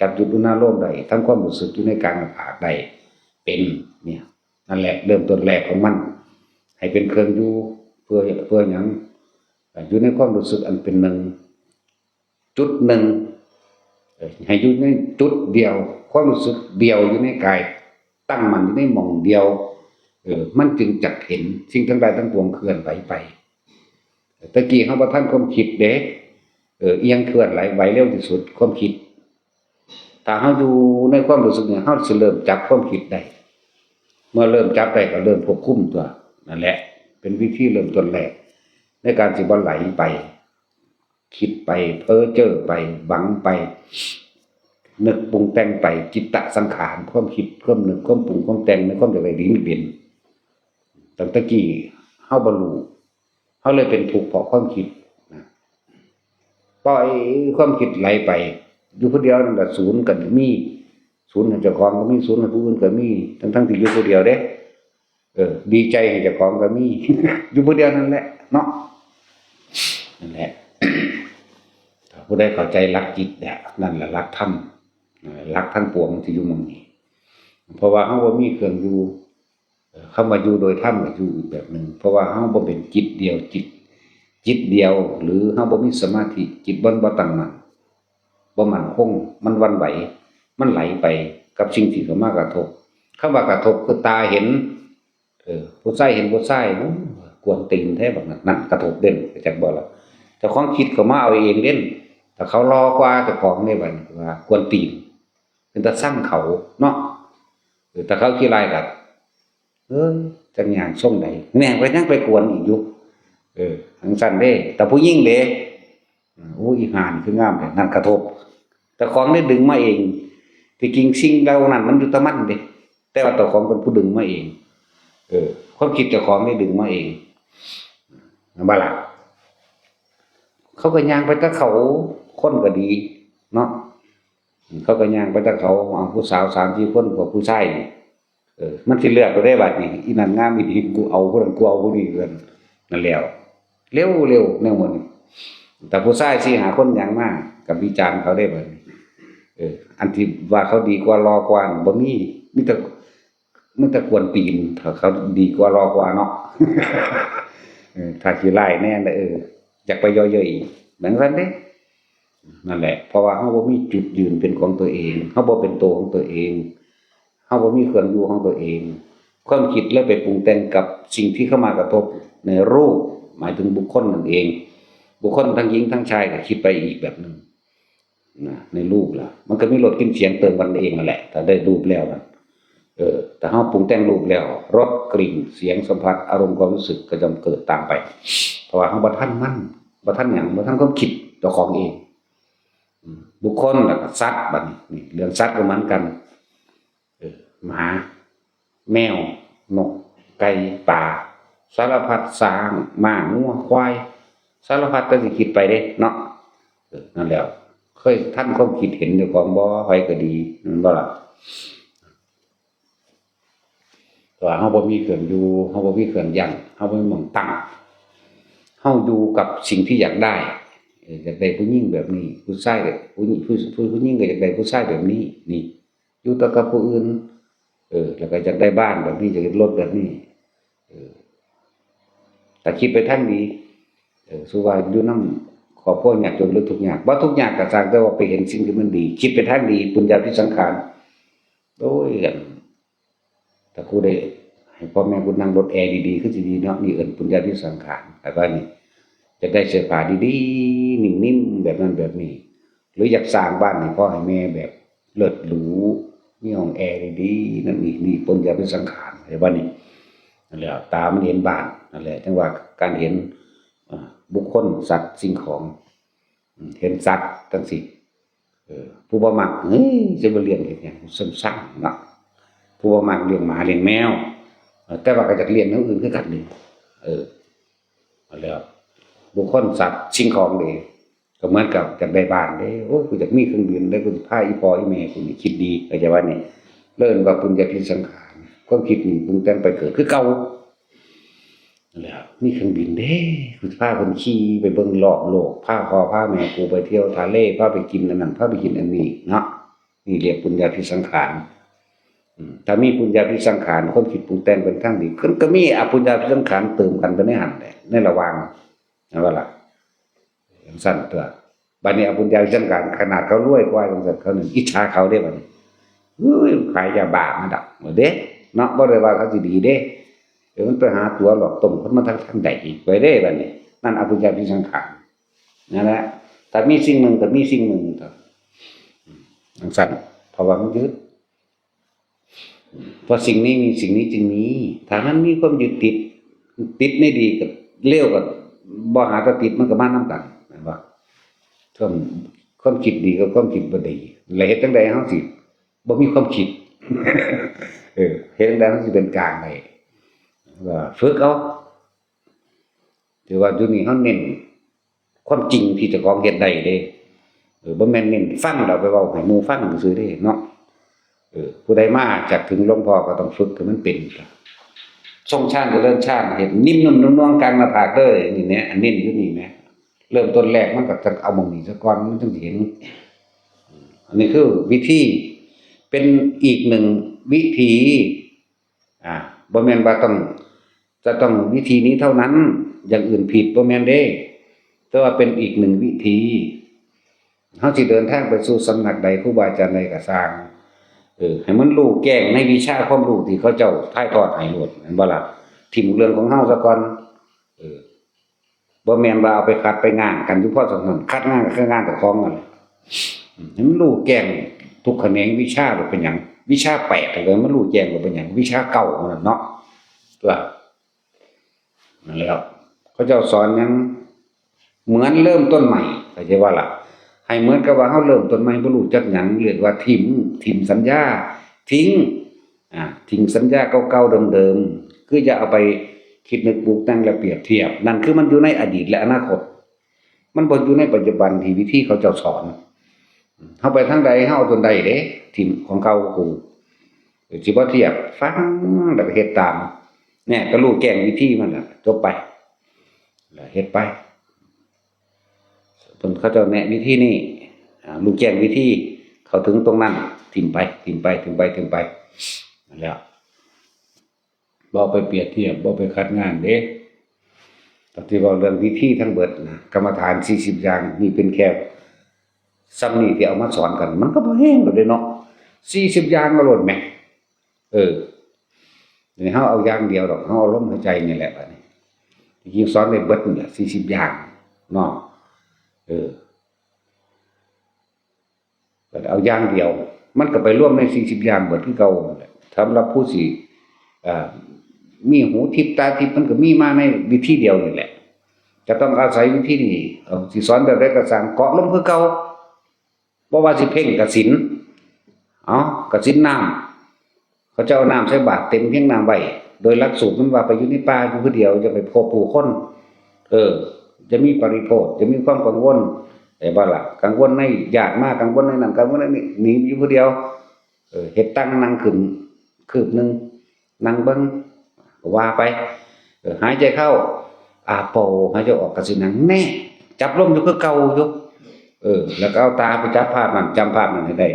จับจุดอุณาโลมได้ ทำความรู้สึกอยู่ในกลางหน้าผากได้ เป็น เนี่ย นั่นแหละ เริ่มต้นแรกของมัน ให้เป็นเครื่องอยู่ เพื่อ เพื่อหยัง อยู่ในความรู้สึกอันเป็นหนึ่ง จุดหนึ่ง เอ่อ ให้อยู่ในจุดเดียว ความรู้สึกเดียวอยู่ในกาย ตั้งมั่นอยู่ในหม่องเดียว เออ มันจึงจักเห็นสิ่งทั้งหลายทั้งปวงเคลื่อนไหวไป ตะกี้เฮาบ่ทันความคิดเด้ เออ อิหยังเคลื่อนไหว ไหวเร็วที่สุด ความคิด ถ้าเฮาอยู่ในความรู้สึกเนี่ย เฮาสิเริ่มจับความคิดได้ เมื่อเริ่มจับได้ก็เริ่มควบคุมตัว นั่นแหละ เป็นวิธีเริ่มต้นแรก ในการสิบ่ไหลไป คิดไป เพ้อเจ้อไป หวังไป นึกปรุงแต่งไป จิตตสังขาร ความคิด ความนึก ความปรุง ความแต่ง ในความอยากได้ดีมีเด่น ตั้งแต่กี้เฮาบ่รู้ เฮาเลยเป็นทุกข์เพราะความคิดนะ ปล่อยความคิดไหลไป อยู่ผู้เดียวนั่นแหละ ศูนย์ก็มี ศูนย์ให้เจ้าของก็มี ศูนย์ให้ผู้อื่นก็มี ทั้งๆที่อยู่ผู้เดียวเด้ เออ ดีใจให้เจ้าของก็มี อยู่ผู้เดียวนั่นแหละเนาะ นั่นแหละ ถ้าผู้ใดเข้าใจหลักจิตเนี่ย นั่นแหละหลักธรรม เอ่อ หลักทั้งปวงที่อยู่หม่องนี้ เพราะว่าเฮาบ่มีเครื่องอยู่ เอ่อ คำว่าอยู่โดยธรรมก็อยู่อีกแบบหนึ่ง เพราะว่าเฮาบ่เป็นจิตเดียว จิต จิตเดียว หรือเฮาบ่มีสมาธิ จิตมันบ่ตั้งมั่น บ่มั่นคง มันหวั่นไหว มันไหลไปกับสิ่งที่เข้ามากระทบ คำว่ากระทบคือตาเห็น เออ ผู้ชายเห็นผู้ชาย โอ้ กวนตีนแท้บักนั้น นั่นกระทบเด่น จักบ่ล่ะ เจ้าของคิดเข้ามาเอาเองเด่น แต่เขาหล่อกว่าเจ้าของนี่บัดนี้ว่ากวนตีน เป็นตาซังเขาเนาะ เออ แต่เขาขี้ร้ายกัด เอ้ย จักหยังส่งใด แม่งไปยังไปกวนอีกอยู่ เออ จังซั่นเด้ แต่ผู้หญิงเด้ โอ้ อีห่านี่คืองามแท้ นั่นกระทบ แต่ของได้ดึงมาเอง ที่จริงสิ่งเหล่านั้นมันอยู่แต่มันเด้ แต่ว่าเจ้าของเป็นผู้ดึงมาเอง เออ ความคิดเจ้าของได้ดึงมาเอง แม่นบ่ล่ะ เขาก็ย่างไปแต่เขา คนก็ดี เนาะ เขาก็ย่างไปแต่เขา เอาผู้สาวสามสี่คนกับผู้ชายนี่ เออ มันสิเลือกเอาได้บัดนี้ อีนั่นงามอีหลี กูเอาผู้นั้น กูเอาผู้นี้ เอิ้น นั่นแหล้ว เร็วๆ แนวหมู่นี้ แต่ผู้ชายสี่ห้าคนย่างมา ก็วิจารณ์เขาได้บัดนี้ เออ อันที่ว่าเขาดีกว่า หล่อกว่านั่นบ่มี มีแต่ มีแต่กวนตีน ถ้าเขาดีกว่า หล่อกว่าเนาะ เออ ถ้าขี้ร้ายแน่นะ เออ อยากไปเยาะเย้ยอีก ดังนั้นเด้ นั่นแหละ เพราะว่าเฮาบ่มีจุดยืนเป็นของตัวเอง เฮาบ่เป็นตัวของตัวเอง เฮาบ่มีเครื่องอยู่ของตัวเอง ความคิดเลยไปปรุงแต่งกับสิ่งที่เข้ามากระทบในรูป หมายถึงบุคคลนั่นเอง บุคคลทั้งหญิงทั้งชายก็คิดไปอีกแบบหนึ่งนะ ในรูปล่ะ มันก็มีรสกลิ่นเสียงเติมกันเองนั่นแหละ ถ้าได้รูปแล้วนะ เออ แต่เฮาปรุงแต่งรูปแล้ว รส กลิ่น เสียง สัมผัส อารมณ์ ความรู้สึกก็ย่อมเกิดตามไป เพราะว่าเฮาบ่ทันมัน บ่ทันหยัง บ่ทันความคิดเจ้าของเอง อืม บุคคลแล้วก็สัตว์ บัดนี้ นี่ เรื่องสัตว์ก็เหมือนกัน เออ หมา แมว นก ไก่ ปลา สารพัด ช้าง ม้า งัว ควาย สารพัดก็สิคิดไปเด้เนาะ เออ นั่นแหล้ว เคยทันความคิดเห็นเจ้าของบ่ ไผก็ดี แม่นบ่ล่ะ แต่ว่าเฮาบ่มีเครื่องอยู่ เฮาบ่มีเครื่องยั้ง เฮาบ่มีหม่องตั้ง เฮาอยู่กับสิ่งที่อยากได้ เออ อยากได้ผู้หญิงแบบนี้ ผู้ชายก็ ผู้หญิง ผู้ ผู้ ผู้หญิงก็อยากได้ผู้ชายแบบนี้ นี่ อยู่แต่กับผู้อื่น เออ แล้วก็อยากได้บ้านแบบนี้ อยากได้รถแบบนี้ เออ แต่คิดไปทางดี เออ สมมุติว่าอยู่นำครอบครัวยากจนหรือทุกข์ยาก บ่ทุกข์ยากก็ช่าง แต่ว่าไปเห็นสิ่งที่มันดี คิดไปทางดี ปุญญาภิสังขาร โอ้ย ถ้ากูได้ให้พ่อแม่กูนั่งรถแอร์ดีๆ คือสิดีเนาะ นี่เอิ้นปุญญาภิสังขาร แต่ว่านี่ อยากได้เสื้อผ้าดีๆ นิ่มๆ แบบนั้นแบบนี้ หรืออยากสร้างบ้านให้พ่อให้แม่แบบเลิศหรู มีห้องแอร์ดีๆ นั่นนี่ นี่ปุญญาภิสังขาร เห็นบ่นี่ นั่นแหละ ตามันเห็นบ้าน นั่นแหละ จั่งว่าการเห็น อ่า บุคคล สัตว์ สิ่งของ อืม เห็นสัตว์จั่งซี้ เออ ผู้บ่มัก เฮ้ย จะไปเลี้ยงเฮ็ดหยัง ซังๆ เนาะ ผู้บ่มักเลี้ยงหมาเลี้ยงแมว เออ แต่ว่าก็อยากเลี้ยงแนวอื่นคือกันนี่ เออ เอาแล้ว บุคคล สัตว์ สิ่งของเด้ ก็เหมือนกับอยากได้บ้านเด้ โอ้ย กูอยากมีเครื่องบินเด้ กูสิพาอีพ่ออีแม่กูนี่คิดดี เข้าใจว่านี่ เอิ้นว่าปุญญาภิสังขาร ความคิดนี่ปรุงแต่งไปเกิดคือเก่า นั่นแหละ มีเครื่องบินเด้ กูสิพาเพิ่นขี่ไปเบิ่งรอบโลก พาพ่อพาแม่กูไปเที่ยวทะเล พาไปกินอันนั้น พาไปกินอันนี้เนาะ นี่เรียกปุญญาภิสังขาร อืม ถ้ามีปุญญาภิสังขาร ความคิดปรุงแต่งเป็นทางดี มันก็มีอปุญญาภิสังขารเติมกันไปในหั้นแหละ ในระหว่าง นั่นว่าล่ะ จั่งซั่นตัว บัดนี้อปุญญาภิสังขาร ขนาดเขารวยกว่าจั่งซั่น เขายังอิจฉาเขาเด้บัดนี้ เฮ้ย ขายยาบ้ามาดอก เด้ เนาะ บ่ได้ว่าเขาสิดีเด้ เดี๋ยวมันไปหาตั๋วหลอกต้มคนมาทาง ทางใดอีก ไปเด้บัดนี้ นั่นอปุญญาภิสังขาร นั่นแหละ ถ้ามีสิ่งหนึ่งก็มีสิ่งหนึ่งตัว จั่งซั่น เพราะว่ามันยึด เพราะสิ่งนี้มี สิ่งนี้จึงมี ถ้ามันมีความยึดติด ติดในดีกับเลวกับบ่หาแต่ติด มันก็มานำกัน แม่นบ่ ความ ความคิดดีกับความคิดบ่ดี แล้วเฮ็ดจั่งใดเฮาสิบ่มีความคิด เออ เฮ็ดจั่งใดเฮาสิเป็นกลางได้ ก็ฝึกเอา ถือว่าอยู่นี่เฮาเน้นความจริงที่เจ้าของเฮ็ดได้เด้ เออ บ่แม่นเน้นฟังแล้วไปเว้าให้หมู่ฟังซื่อเด้เนาะ เออ ผู้ใดมาจากถึงหลวงพ่อก็ต้องฝึกให้มันเป็น ทรงฌานเจริญฌาน เฮ็ดนิ่มนุ่มนวลนวลกลางหน้าผากเด้อ นี่แหละ อันเน้นอยู่นี่แหม เริ่มต้นแรกมันก็ต้องเอาหม่องนี้ซะก่อน มันจึงสิเห็น อันนี้คือวิธี เป็นอีกหนึ่งวิธี อ่า บ่แม่นว่าต้อง จะต้องวิธีนี้เท่านั้น อย่างอื่นผิด บ่แม่นเด้ แต่ว่าเป็นอีกหนึ่งวิธี เฮาสิเดินทางไปสู่สำนักใด ครูบาอาจารย์ใดก็ซ่าง เออ ให้มันรู้แจ้งในวิชาความรู้ที่เขาเจ้าถ่ายทอดให้โลด แม่นบ่ล่ะ? ถิ่มเรื่องของเฮาซะก่อน เออ บ่แม่นว่าเอาไปขัดไปง้างกันอยู่พอส่ำนั้น ขัดง้างก็คืองานเจ้าของนั่นแหละ อืม ให้มันรู้แจ้งทุกแขนงวิชาโลดเป็นหยัง วิชาแปดเลยมันรู้แจ้งโลดเป็นหยัง วิชาเก้านั่นเนาะ ตัว นั่นแหละ เขาเจ้าสอนหยัง เหมือนเริ่มต้นใหม่ เข้าใจบ่ล่ะ? ให้เหมือนกับว่าเฮาเริ่มต้นใหม่ บ่รู้จักหยัง เรียกว่าถิ่ม ถิ่มสัญญา ทิ้ง อ่า ทิ้งสัญญาเก่าๆเดิมๆ คืออย่าเอาไปคิดนึกปรุงแต่งและเปรียบเทียบ นั่นคือมันอยู่ในอดีตและอนาคต มันบ่อยู่ในปัจจุบันที่วิธีเขาเจ้าสอน เฮาไปทางใด เฮาเอาตนใดเด้ ถิ่มของเก่ากู สิบ่เทียบ ฟังแล้วก็เฮ็ดตาม เนี่ย ก็รู้แจ้งวิธีมันน่ะ จบไป แล้วเฮ็ดไป เพิ่นเขาเจ้าแนะวิธีนี้ อ่า รู้แจ้งวิธี เข้าถึงตรงนั้น ถิ่มไป ถิ่มไป ถิ่มไป ถิ่มไป นั่นแหละ บ่ไปเปรียบเทียบ บ่ไปขัดง้างเด้ ตอนที่เว้าเรื่องวิธีทั้งเบิดนะ กรรมฐานสี่สิบอย่าง นี่เป็นแค่ส่ำนี้ที่เอามาสอนกัน มันก็บ่แฮงดอกเด้เนาะ สี่สิบอย่างก็ล้นแหม เออ นี่เฮาเอาอย่างเดียวดอก เฮาเอาลมหายใจนี่แหละบัดนี้ จริงๆสอนได้เบิดนี่แหละ สี่สิบอย่างเนาะ เออ ก็เอาอย่างเดียว มันก็ไปรวมในสี่สิบอย่างเบิดคือเก่านั่นแหละ สำหรับผู้สิ เอ่อ มีหูทิพย์ตาทิพย์มันก็มีมาในวิธีเดียวนี่แหละ จะต้องอาศัยวิธีนี้ เอาสิสอนแบบใดก็ซ่าง เกาะลมคือเก่า บ่ว่าสิเพ่งกสิณ เอ้า กสิณน้ำ เขาเจ้าเอาน้ำใส่บาตรเต็มเพียงน้ำไว้ โดยหลักสูตรมันว่าไปอยู่ในป่าอยู่ผู้เดียว อย่าไปพบผู้คน เออ จะมีปริโภค จะมีความกังวล แต่ว่าล่ะ กังวลในญาติมา กังวลในนั้น กังวลในนี้ หนีอยู่ผู้เดียว เออ เฮ็ดตังนั่งขึ้นคืบหนึ่ง นั่งเบิ่ง ก็ว่าไป เออ หายใจเข้า อาโป หายใจออก กสิณ นั่งแน่ จับลมอยู่คือเก่าอยู่ เออ แล้วก็เอาตาไปจับภาพนั้น จำภาพนั้นให้ได้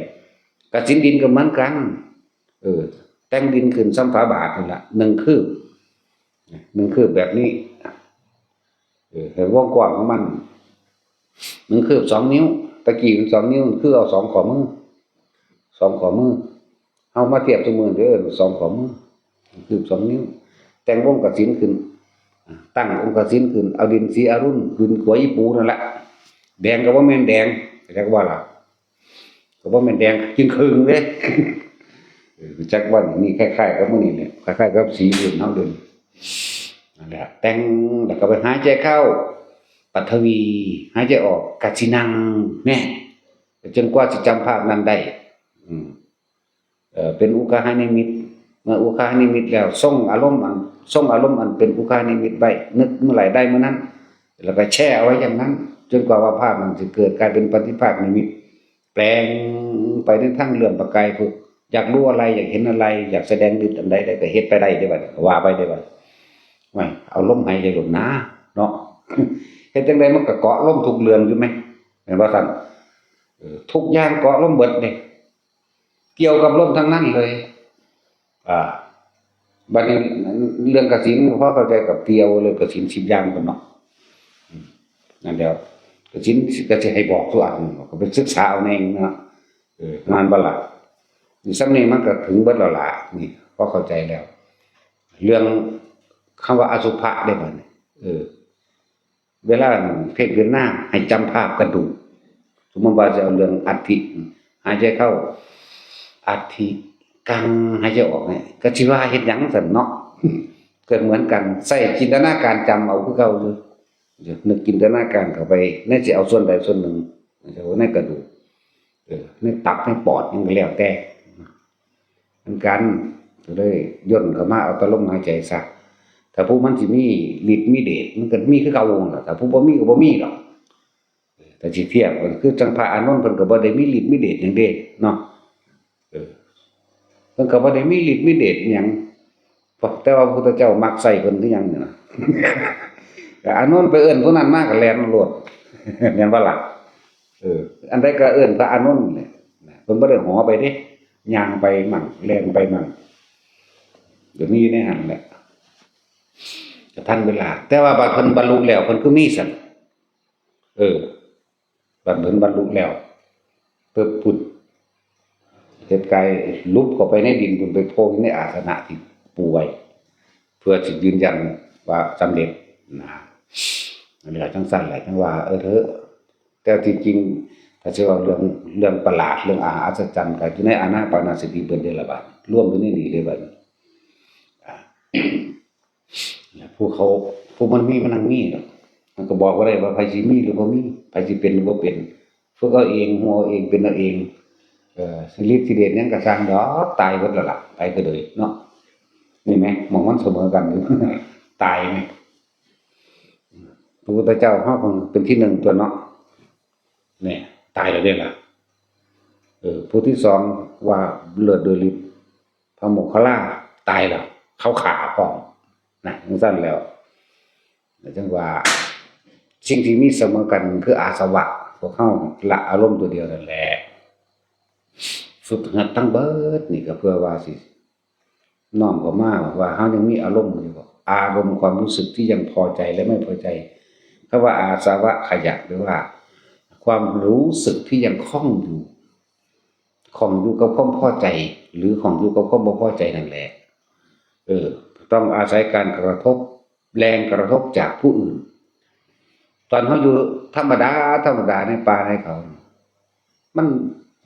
กสิณดินก็เหมือนกัน เออ แต่งดินขึ้นส่ำฝาบาตรนั่นล่ะ หนึ่งคืบ หนึ่งคืบแบบนี้ เออ ให้วงกว้างของมัน หนึ่งคืบสองนิ้ว ตะกี้มันสองนิ้ว คือเอาสองข้อมือ สองข้อมือ เฮามาเทียบซุมื้อเด้อ สองข้อมือ คืบสองนิ้ว แต่งวงกสิณขึ้น ตั้งองค์กสิณขึ้น เอาดินสีอรุณขึ้นขวาอีปูนั่นแหละ แดงก็บ่แม่นแดง จักว่าล่ะ ก็บ่แม่นแดงจึงครึ่งเด้ เออ จักว่านี่คล้ายๆกับมื้อนี้เนี่ย คล้ายๆกับสีอื่นเฮาเดิน นั่นแหละ แต่ง แล้วก็ไปหายใจเข้า ปฐวี หายใจออก กสิณัง แน่ จนกว่าสิจำภาพนั้นได้ อืม เอ่อ เป็นอุคหานิมิต เมื่ออุคหานิมิตแล้ว ทรงอารมณ์อัน ทรงอารมณ์อันเป็นอุคหานิมิตไว้ นึกเมื่อไหร่ได้เมื่อนั้น แล้วก็แช่เอาไว้อย่างนั้น จนกว่าว่าภาพนั้นสิเกิดกลายเป็นปฏิภาคนิมิต แปลงไปในทางเรื่องประกาย พวกอยากรู้อะไร อยากเห็นอะไร อยากแสดงฤทธิ์อันใดใดก็เฮ็ดไปได้เด้บัดนี้ ก็ว่าไปเด้บัดนี้ ว่าเอาลมหายใจลมนะ เนาะ เฮ็ดจั่งใดมันก็เกาะลมทุกเรื่องอยู่ไหม แม่นบ่ซั่น? เออ ทุกอย่างเกาะลมเบิดเด้ เกี่ยวกับลมทั้งนั้นเลย อ่า บัดนี้เรื่องกสิณ พอเข้าใจกับเกี่ยวเลย กสิณสิบอย่างกันเนาะ อืม นั่นแหล้ว กสิณก็สิให้บอกทุกอัน ก็ไปศึกษาเอาเองเนาะ เออ งานบ่ล่ะ นี่ส่ำนี้มันก็ถึงเบิดแล้วล่ะ นี่ พอเข้าใจแล้ว เรื่องคำว่าอสุภะได้บัดนี้ เออ เวลาเพ่งพิจารณาให้จำภาพกระดูก สมมติว่าจะเอาเรื่องอัฐิ หายใจเข้า อัฐิกัง หายใจออกเนี่ย ก็สิว่าเฮ็ดหยังซั่นเนาะ ก็เหมือนกัน ใส่จินตนาการจำเอาคือเก่าอยู่ นึกจินตนาการเข้าไป ในสิเอาส่วนใดส่วนหนึ่ง ในกระดูก เออ ในตับในปอดหยังก็แล้วแต่ เหมือนกัน ก็เลยย่นเข้ามาเอาแต่ลมหายใจซะ ถ้าผู้มันสิมีฤทธิ์มีเดช มันก็มีคือเก่าหั่นล่ะ ถ้าผู้บ่มีก็บ่มีดอก เออ ถ้าสิเทียบก็คือจั่งพระอานนท์เพิ่นก็บ่ได้มีฤทธิ์มีเดชหยังเด้เนาะ เออ เพิ่นก็บ่ได้มีฤทธิ์มีเดชอิหยัง แต่ว่าพระพุทธเจ้ามักใส่เพิ่นคือหยังนี่นะ ก็อานนท์ไปเอิ้นผู้นั้นมาก็แล่นโลด แม่นบ่ล่ะ? เออ อันใดก็เอิ้นพระอานนท์เนี่ยนะ เพิ่นบ่ได้หอไปเด้ ย่างไปมั่ง แล่นไปมั่ง เดี๋ยวนี้อยู่ในหั่นแหละ ก็ทันเวลา แต่ว่าบัดเพิ่นบรรลุแล้ว เพิ่นคือมีซั่น เออ บัดเพิ่นบรรลุแล้ว ปึ๊บ พุ้น เฮ็ดกายหลุบเข้าไปในดินพุ้น ไปโพงอยู่ในอาสนะที่ปูไว้ เพื่อสิยืนยันว่าสำเร็จนะ อันนี้ก็จั่งซั่นแหละ จั่งว่า เออ เถอะ แต่ที่จริง ถ้าสิเว้าเรื่อง เรื่องประหลาด เรื่องอา อัศจรรย์ ก็อยู่ในอานาปานสติเบิดเด้ล่ะบัด รวมอยู่ในนี้เลยบัด อ่า ผู้เขา ผู้มันมีมันนั่งมีเนาะ มันก็บอกบ่ได้ว่าไผสิมีหรือบ่มี ไผสิเป็นหรือบ่เป็น ฝึกเอาเอง ฮู้เอาเอง เป็นเอาเอง เอ่อ ฤทธิ์สิเดชหยังก็ซ่างดอก ตายเบิดแล้วล่ะ ไปก็เลยเนาะ นี่แหม หม่องมันเสมอกันอยู่ ตายนี่ พระพุทธเจ้าเฮาเพิ่นเป็นที่หนึ่งตั๊วเนาะ เนี่ย ตายแล้วเด้ล่ะ เออ ผู้ที่สองว่าเลิศโดยฤทธิ์ พระโมคคัลลาตายแล้ว เขาฆ่าพร้อมนะ จั่งซั่นแล้ว แล้วจั่งว่า สิ่งที่มีเสมอกันคืออาสวะ พวกเฮาละอารมณ์ตัวเดียวนั่นแหละ ฝึกหัดทั้งเบิดนี่ก็เพื่อว่าสิ น้อมเข้ามาว่าเฮายังมีอารมณ์อยู่บ่ อารมณ์ความรู้สึกที่ยังพอใจและไม่พอใจ คำว่าอาสวะขยัก หรือว่าความรู้สึกที่ยังข้องอยู่ ข้องอยู่กับความพอใจ หรือข้องอยู่กับความบ่พอใจนั่นแหละ เออ ต้องอาศัยการกระทบ แรงกระทบจากผู้อื่น ตอนเฮาอยู่ธรรมดา ธรรมดาในป่าในเขา มัน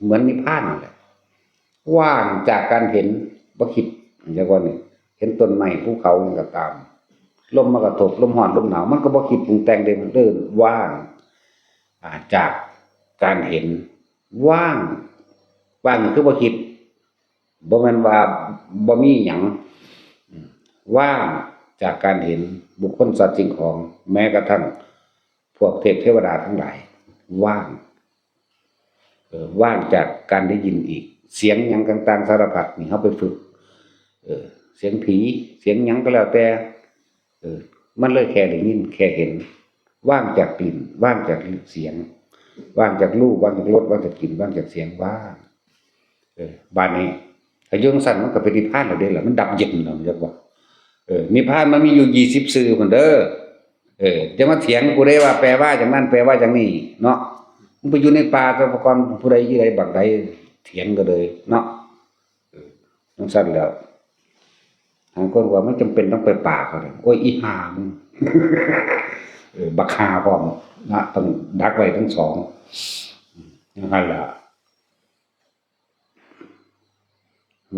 เหมือนนิพพานนั่นแหละ ว่างจากการเห็น บ่คิด จักว่านี่ เห็นต้นไม้ภูเขาหยังก็ตาม ลมมากระทบ ลมร้อน ลมหนาว มันก็บ่คิดปรุงแต่งเด้ มันเดินว่าง อ่า จากการเห็น ว่าง ว่างคือบ่คิด บ่แม่นว่าบ่มีหยัง อืม ว่างจากการเห็นบุคคลสัตว์สิ่งของ แม้กระทั่งพวกเทพเทวดาทั้งหลาย ว่าง เอ่อ ว่างจากการได้ยินอีก เสียงหยังต่างๆ สารพัดนี่เฮาไปฝึก เอ่อ เสียงผี เสียงหยังก็แล้วแต่ เออ มันเลยแค่ได้ยิน แค่เห็น ว่างจากกลิ่น ว่างจากเสียง ว่างจากรูป ว่างจากรส ว่างจากกลิ่น ว่างจากเสียง ว่าง เออ บาดนี้ ถ้าอยู่จั่งซั่นมันก็เป็นนิพพานแล้วเด้ล่ะ มันดับเย็นแล้ว จักว่า เออ นิพพานมันมีอยู่ยี่สิบชื่อพุ้นเด้อ เออ จะมาเถียงกูได้ว่าแปลว่าจั่งนั้น แปลว่าจั่งนี้เนาะ มึงไปอยู่ในป่าซะก่อน ผู้ใดอยู่ใดบักใด เถียงก็เลยเนาะ เออ จั่งซั่นแล้ว บางคนว่ามันจำเป็นต้องไปป่าเขาเลย โอ้ย อีห่ามึง เออ บักห่าพร้อมนะ ต้องดักไว้ทั้งสอง จั่งซั่นแหละ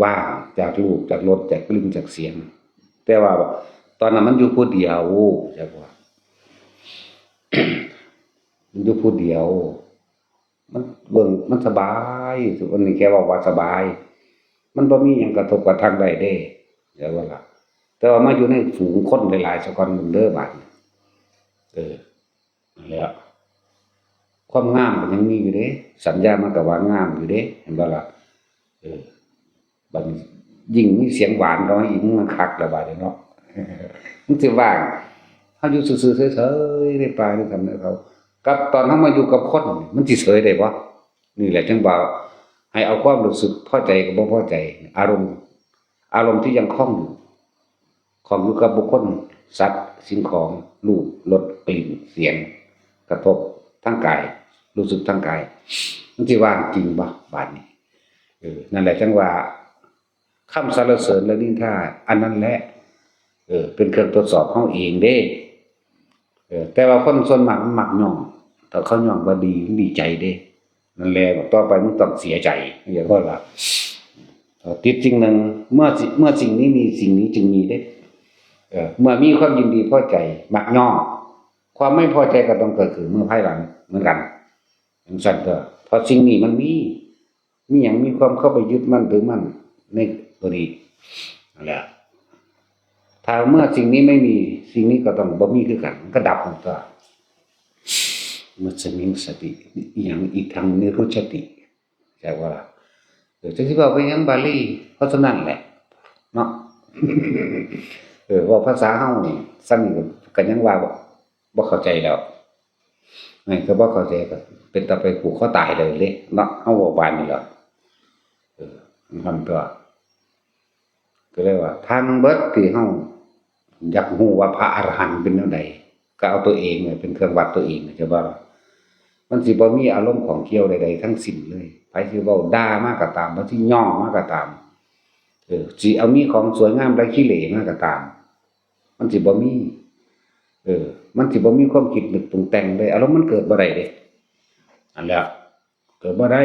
ว่างจากรูป จากรส จากกลิ่น จากเสียง แต่ว่าตอนนั้นมันอยู่ผู้เดียว จักว่า มันอยู่ผู้เดียว มันเบิ่ง มันสบาย อันนี้แค่ว่า ว่าสบาย มันบ่มีหยังกระทบกระทั่งได้เด้ จักว่าล่ะ แต่ว่ามาอยู่ในฝูงคนหลายๆ ซะก่อน เด้อบาดนี้ เออ นั่นแหละ ความงามก็ยังมีอยู่เด้ สัญญามันก็ว่างามอยู่เด้ เห็นบ่ล่ะ เออ บัดนี้ยิ่งมีเสียงหวานเข้ามาอีก มันคักแล้วบาดนี้เนาะ มันสิว่าง เฮาอยู่ซื่อๆ เฉยๆ ในป่าในถ้ำในเขา กับตอนเฮามาอยู่กับคน มันสิเฉยได้บ่ นี่แหละจั่งว่า ให้เอาความรู้สึกพอใจกับบ่พอใจ อารมณ์ อารมณ์ที่ยังข้องอยู่ ข้องอยู่กับบุคคล สัตว์ สิ่งของ รูป รส กลิ่น เสียง กระทบทางกาย รู้สึกทางกาย มันสิว่างจริงบ่ บาดนี้ เออ นั่นแหละจั่งว่า คำสรรเสริญและนินทา อันนั้นแหละ เออ เป็นเครื่องทดสอบเฮาเองเด้ เออ แต่ว่าคนส่วนมากมันมักย่อง ถ้าเขาย่องว่าดี มันดีใจเด้ นั่นแหละ ต่อไปมึงต้องเสียใจ เรียกว่าล่ะ เอ่อ ติดสิ่งหนึ่ง เมื่อสิ-, เมื่อสิ่งนี้มี สิ่งนี้จึงมีเด้ เอ่อ เมื่อมีความยินดีพอใจ มักย่อง ความไม่พอใจก็ต้องเกิดขึ้นเมื่อภายหลังเหมือนกัน จั่งซั่นก็ เพราะสิ่งนี้มันมี มีหยัง มีความเข้าไปยึดมั่นถือมั่นในตัวนี้ นั่นแหละ ถ้าเมื่อสิ่งนี้ไม่มี สิ่งนี้ก็ต้องบ่มีคือกัน มันก็ดับหมดตัว มัสมิงสติ อีหยัง อีทังนิรุจจติ จักว่าล่ะ เออ จักสิเว้าไปหยังบาลี เพราะฉะนั้นแหละ เนาะ เออ เว้าภาษาเฮานี่ ซ้ำนี่ก็ยังว่าบ่ บ่เข้าใจแล้ว นี่ ถ้าบ่เข้าใจก็เป็นตาไปผูกคอตายเลยเด้เนาะ เฮาเว้าบานนี่ล่ะ เออ มันทำตัว ก็เลยว่า ทั้งเบิดที่เฮาอยากรู้ว่าพระอรหันต์เป็นแนวใด ก็เอาตัวเองเนี่ยเป็นเครื่องวัดตัวเอง เข้าใจบ่ล่ะ มันสิบ่มีอารมณ์ข้องเกี่ยวใดๆทั้งสิ้นเลย ไผสิเว้าด่ามาก็ตาม ไผสิย่องมาก็ตาม เออ สิเอามีของสวยงามและขี้เหร่มาก็ตาม มันสิบ่มี เออ มันสิบ่มีความคิดนึกปรุงแต่งเลย อารมณ์มันเกิดบ่ได้เด้ อันแล้ว เกิดบ่ได้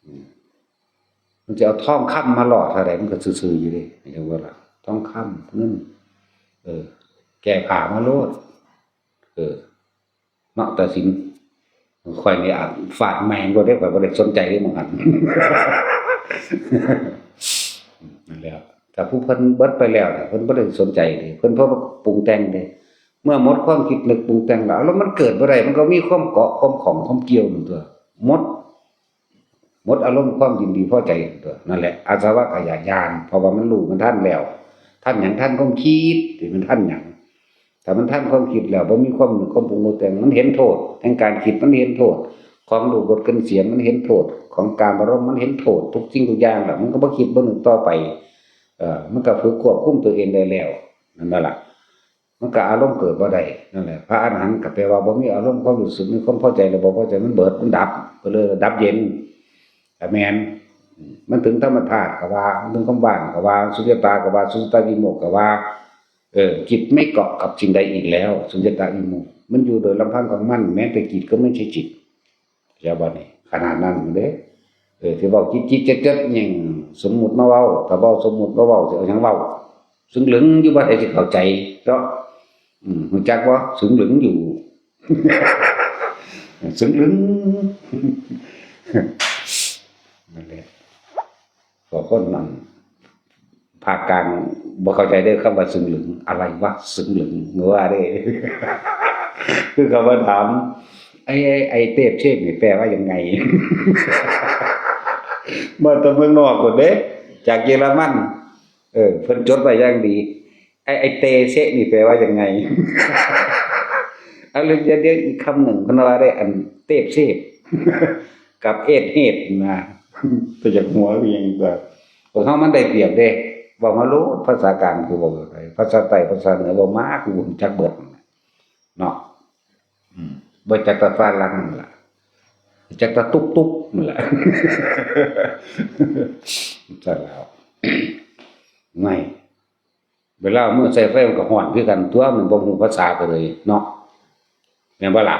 อืม มันจะเอาทองคำมาหล่อเท่าใดมันก็ซื่อๆอยู่เด้ เห็นบ่ล่ะ ทองคำ เงิน เออ แก้ผ้ามาโลด เออ เนาะ ตัดสิน ข้อยนี่อาจฟาดแม่งโลดเด้ ข้อยบ่ได้สนใจเด้ หม่องหั้น นั่นแหละ ถ้าผู้เพิ่นเบิดไปแล้วเนี่ย เพิ่นบ่ได้สนใจเด้ เพิ่นบ่ปรุงแต่งเด้ เมื่อหมดความคิดนึกปรุงแต่งแล้ว แล้วมันเกิดบ่ได้ มันก็มีความเกาะ ความข้อง ความเกี่ยวนั่นตัว หมด หมดอารมณ์ความยินดีพอใจนั่นตัว นั่นแหละ อาสวัคคยญาณ เพราะว่ามันรู้มันทันแล้ว ทันหยัง ทันความคิด ที่มันทันหยัง ถ้ามันทันความคิดแล้ว บ่มีความนึกความปรุงแต่ง มันเห็นโทษแห่งการคิด มันเห็นโทษของรูปรสกลิ่นเสียง มันเห็นโทษของกามารมณ์ มันเห็นโทษทุกสิ่งทุกอย่างแล้ว มันก็บ่คิดบ่นึกต่อไป เอ่อ มันก็ฝึกควบคุมตัวเองได้แล้ว นั่นล่ะ มันก็อารมณ์เกิดบ่ได้ นั่นแหละ พระอรหันต์ก็แปลว่าบ่มีอารมณ์ความรู้สึก มีความพอใจและบ่พอใจ มันเบิด มันดับ ก็เลยดับเย็น ก็แม่น อืม มันถึงธรรมธาตุก็ว่า มันถึงความว่างก็ว่า สุญญตาก็ว่า สุญญตาวิโมกข์ก็ว่า เออ จิตไม่เกาะกับสิ่งใดอีกแล้ว สุญญตาวิโมกข์ มันอยู่โดยลำพังของมัน แม้แต่จิตก็ไม่ใช่จิต แล้วบัดนี้ ขนาดนั้นเด้ เออ ที่เว้าจิตๆ เจิดๆ หยัง สมมุติมาเว้า ถ้าเว้าสมมุติมาเว้า สิเอาหยังเว้า ซึ่งลึงอยู่บ่ได้สิเข้าใจเนาะ อืม รู้จักบ่ ซึ่งลึงอยู่ ซึ่งลึง นั่นแหละ พวกคนนั้น ภาคกลางบ่เข้าใจเด้อ คำว่าซึ่งลึง อะไรวะ ซึ่งลึง ว่าเด้ คือเขามาถาม ไอ้ ไอ้ ไอ้เตปเชกนี่แปลว่ายังไง มาแต่เมืองนอกพุ้นเด้ จากเยอรมัน เออ เพิ่นจดไว้อย่างดี ไอ้ ไอ้เตเชกนี่แปลว่ายังไง เอาเรื่องเดียวอีกคำหนึ่ง เพิ่นว่าได้อันเตปเชก กับเอดเฮดนะ แต่อยากหัวคือหยังกว่า พวกเฮามันได้เปรียบเด้ เว้ามาโลด ภาษากลางคือเว้าแบบใด ภาษาใต้ ภาษาเหนือเว้ามา กูบ่รู้จักเบิด เนาะ อืม บ่จักแต่ฝรั่งนั่นล่ะ จักแต่ตุ๊บๆนั่นล่ะ ซั่นแล้ว ไง เวลาเอามือใส่ไฟมันก็ฮ้อนคือกันตั๊ว มันบ่ฮู้ภาษาก็เลยเนาะ แม่นบ่ล่ะ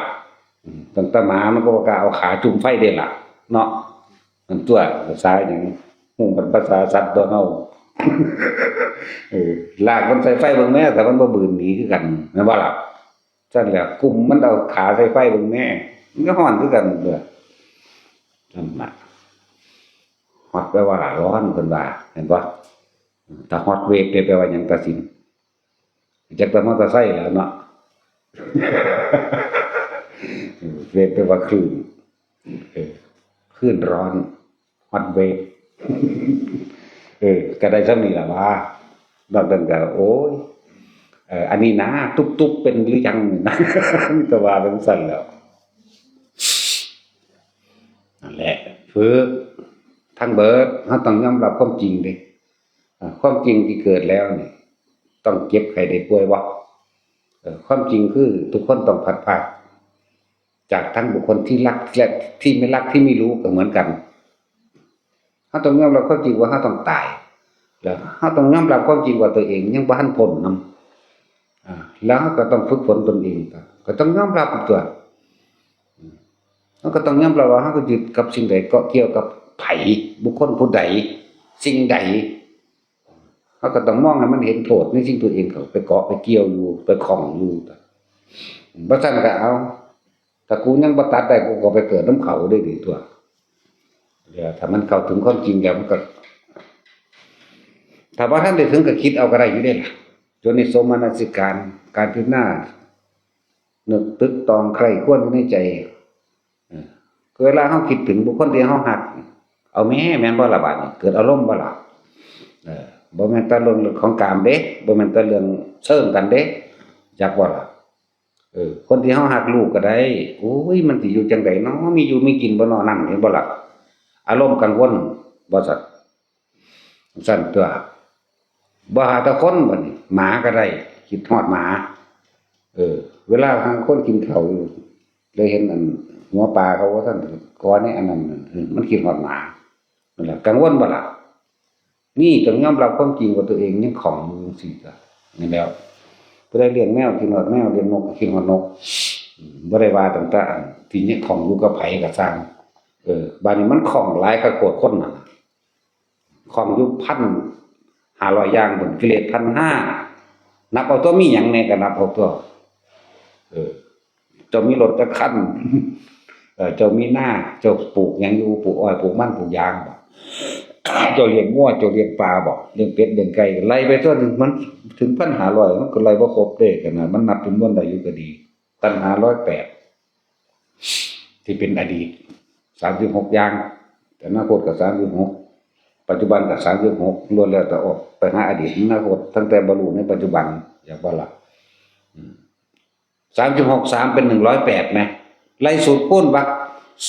อืม ตั้งแต่หมามันก็บ่กล้าเอาขาจุ่มไฟเด้ล่ะ เนาะ มันตั๊ว ภาษาหยัง ฮู้มันภาษาสัตว์ตั๊วเฮา เออ ลากมันใส่ไฟเบิ่งแหม ถ้ามันบ่บืนหนีคือกัน แม่นบ่ล่ะ ซั่นแหละ กุมมันเอาขาใส่ไฟเบิ่งแหม มันก็ฮ้อนคือกันตั๊ว นั่นน่ะ ฮอตแปลว่าร้อนเพิ่นว่า เห็นบ่ ถ้าฮอตเวฟเนี่ยแปลว่าหยัง ตาสิน จักแต่มอเตอร์ไซค์แหล้วเนาะ เวฟแปลว่าคลื่น เออ คลื่นร้อน ฮอตเวฟ เออ ก็ได้ส่ำนี้ล่ะวะ นอกนั้นก็ โอ้ย เออ อันนี้นะ ตุ๊บๆเป็นหรือยัง มีแต่ว่าจั่งซั่นแหล้ว นั่นแหละ ฝึก ทั้งเบิด เราต้องยอมรับความจริงเด้ อ่า ความจริงที่เกิดแล้วนี่ ต้องเจ็บไข้ได้ป่วยบ่ เอ่อ ความจริงคือทุกคนต้องพลัดพราก จากทั้งบุคคลที่รักและที่ไม่รักที่ไม่รู้ก็เหมือนกัน เราต้องยอมรับความจริงว่าเราต้องตาย แล้วเราต้องยอมรับความจริงว่าตัวเองยังบ่ทันพ้นนำ อ่า แล้วเราก็ต้องฝึกฝนตนเอง ก็ต้องยอมรับตั๊ว เราก็ต้องยอมรับว่าเราก็ยึดกับสิ่งใด เกาะเกี่ยวกับไผ บุคคลผู้ใด สิ่งใด เราก็ต้องมองให้มันเห็นโทษในสิ่งตัวเองเข้าไปเกาะไปเกี่ยวอยู่ ไปข้องอยู่ บ่ซั้นก็เอา ถ้ากูยังบ่ตัดได้ กูก็ไปเกิดนำเขาได้ดีตั๊ว เดี๋ยวถ้ามันเข้าถึงความจริงแล้วมันก็ ถ้าบ่ทันได้ถึงก็คิดเอาก็ได้อยู่เด้ล่ะ โยนิโสมนสิการ การพิจารณา นึกตึกตองใคร่ครวญอยู่ในใจ เออ เวลาเราคิดถึงบุคคลที่เราฮัก เอาแหม แม่นบ่ล่ะบาดนี้ เกิดอารมณ์บ่ล่ะ เออ บ่แม่นแต่เรื่องของกามเด้ บ่แม่นแต่เรื่องเชิงกันเด้ จักบ่ล่ะ เออ คนที่เฮาฮักลูกก็ได้ โอ้ย มันสิอยู่จั่งใดน้อ มีอยู่มีกินบ่น้อ นั่นเห็นบ่ล่ะ อารมณ์กังวล ว่าซั่น ซั่นตั๊ว บ่หาแต่คนบัดนี้ หมาก็ได้ คิดฮอดหมา เออ เวลาหาคนกินข้าวอยู่ เลยเห็นอันหัวปลาเขาว่าซั่น ขอแหน่อันนั้น เออ มันคิดฮอดหมา นั่นแหละ กังวลบ่ล่ะ นี่ต้องยอมรับความจริงว่าตัวเองยังของอยู่จั่งซี้จ้ะ นั่นแหละ ผู้ใดเลี้ยงแมวคิดฮอดแมว เลี้ยงนกก็คิดฮอดนก อืม บ่ได้ว่าตั้งแต่อันที่ยังของอยู่กับไผก็ซ่าง เออ บาดนี้มันของหลายคักโพดคนน่ะ ของอยู่พันห้าร้อยอย่างพุ้น กิเลสพันห้า นับเอาตั๊ว มีหยังแหน่ก็นับเอาตั๊ว เออ เจ้ามีรถจักคัน เออ เจ้ามีนา เจ้าปลูกหยังอยู่ ปลูกอ้อย ปลูกมัน ปลูกยางบ่ เจ้าเลี้ยงงัว เจ้าเลี้ยงปลาบ่ เลี้ยงเป็ด เลี้ยงไก่ ไล่ไปตั๊ว มันถึงพันห้าร้อย มันก็ไล่บ่ครบเด้ ขนาดมันนับจำนวนได้อยู่ก็ดี ตัณหาร้อยแปด ที่เป็นอดีต สามสิบหกอย่าง อนาคตก็สามสิบหก ปัจจุบันก็สามสิบหก ล้วนแล้วแต่ออกไปหาอดีต อนาคต ตั้งแต่บ่ฮู้ในปัจจุบัน อยากว่าล่ะ อืม สามสิบหก สามเป็น หนึ่งร้อยแปด แหม ไล่สูตรคูณบัก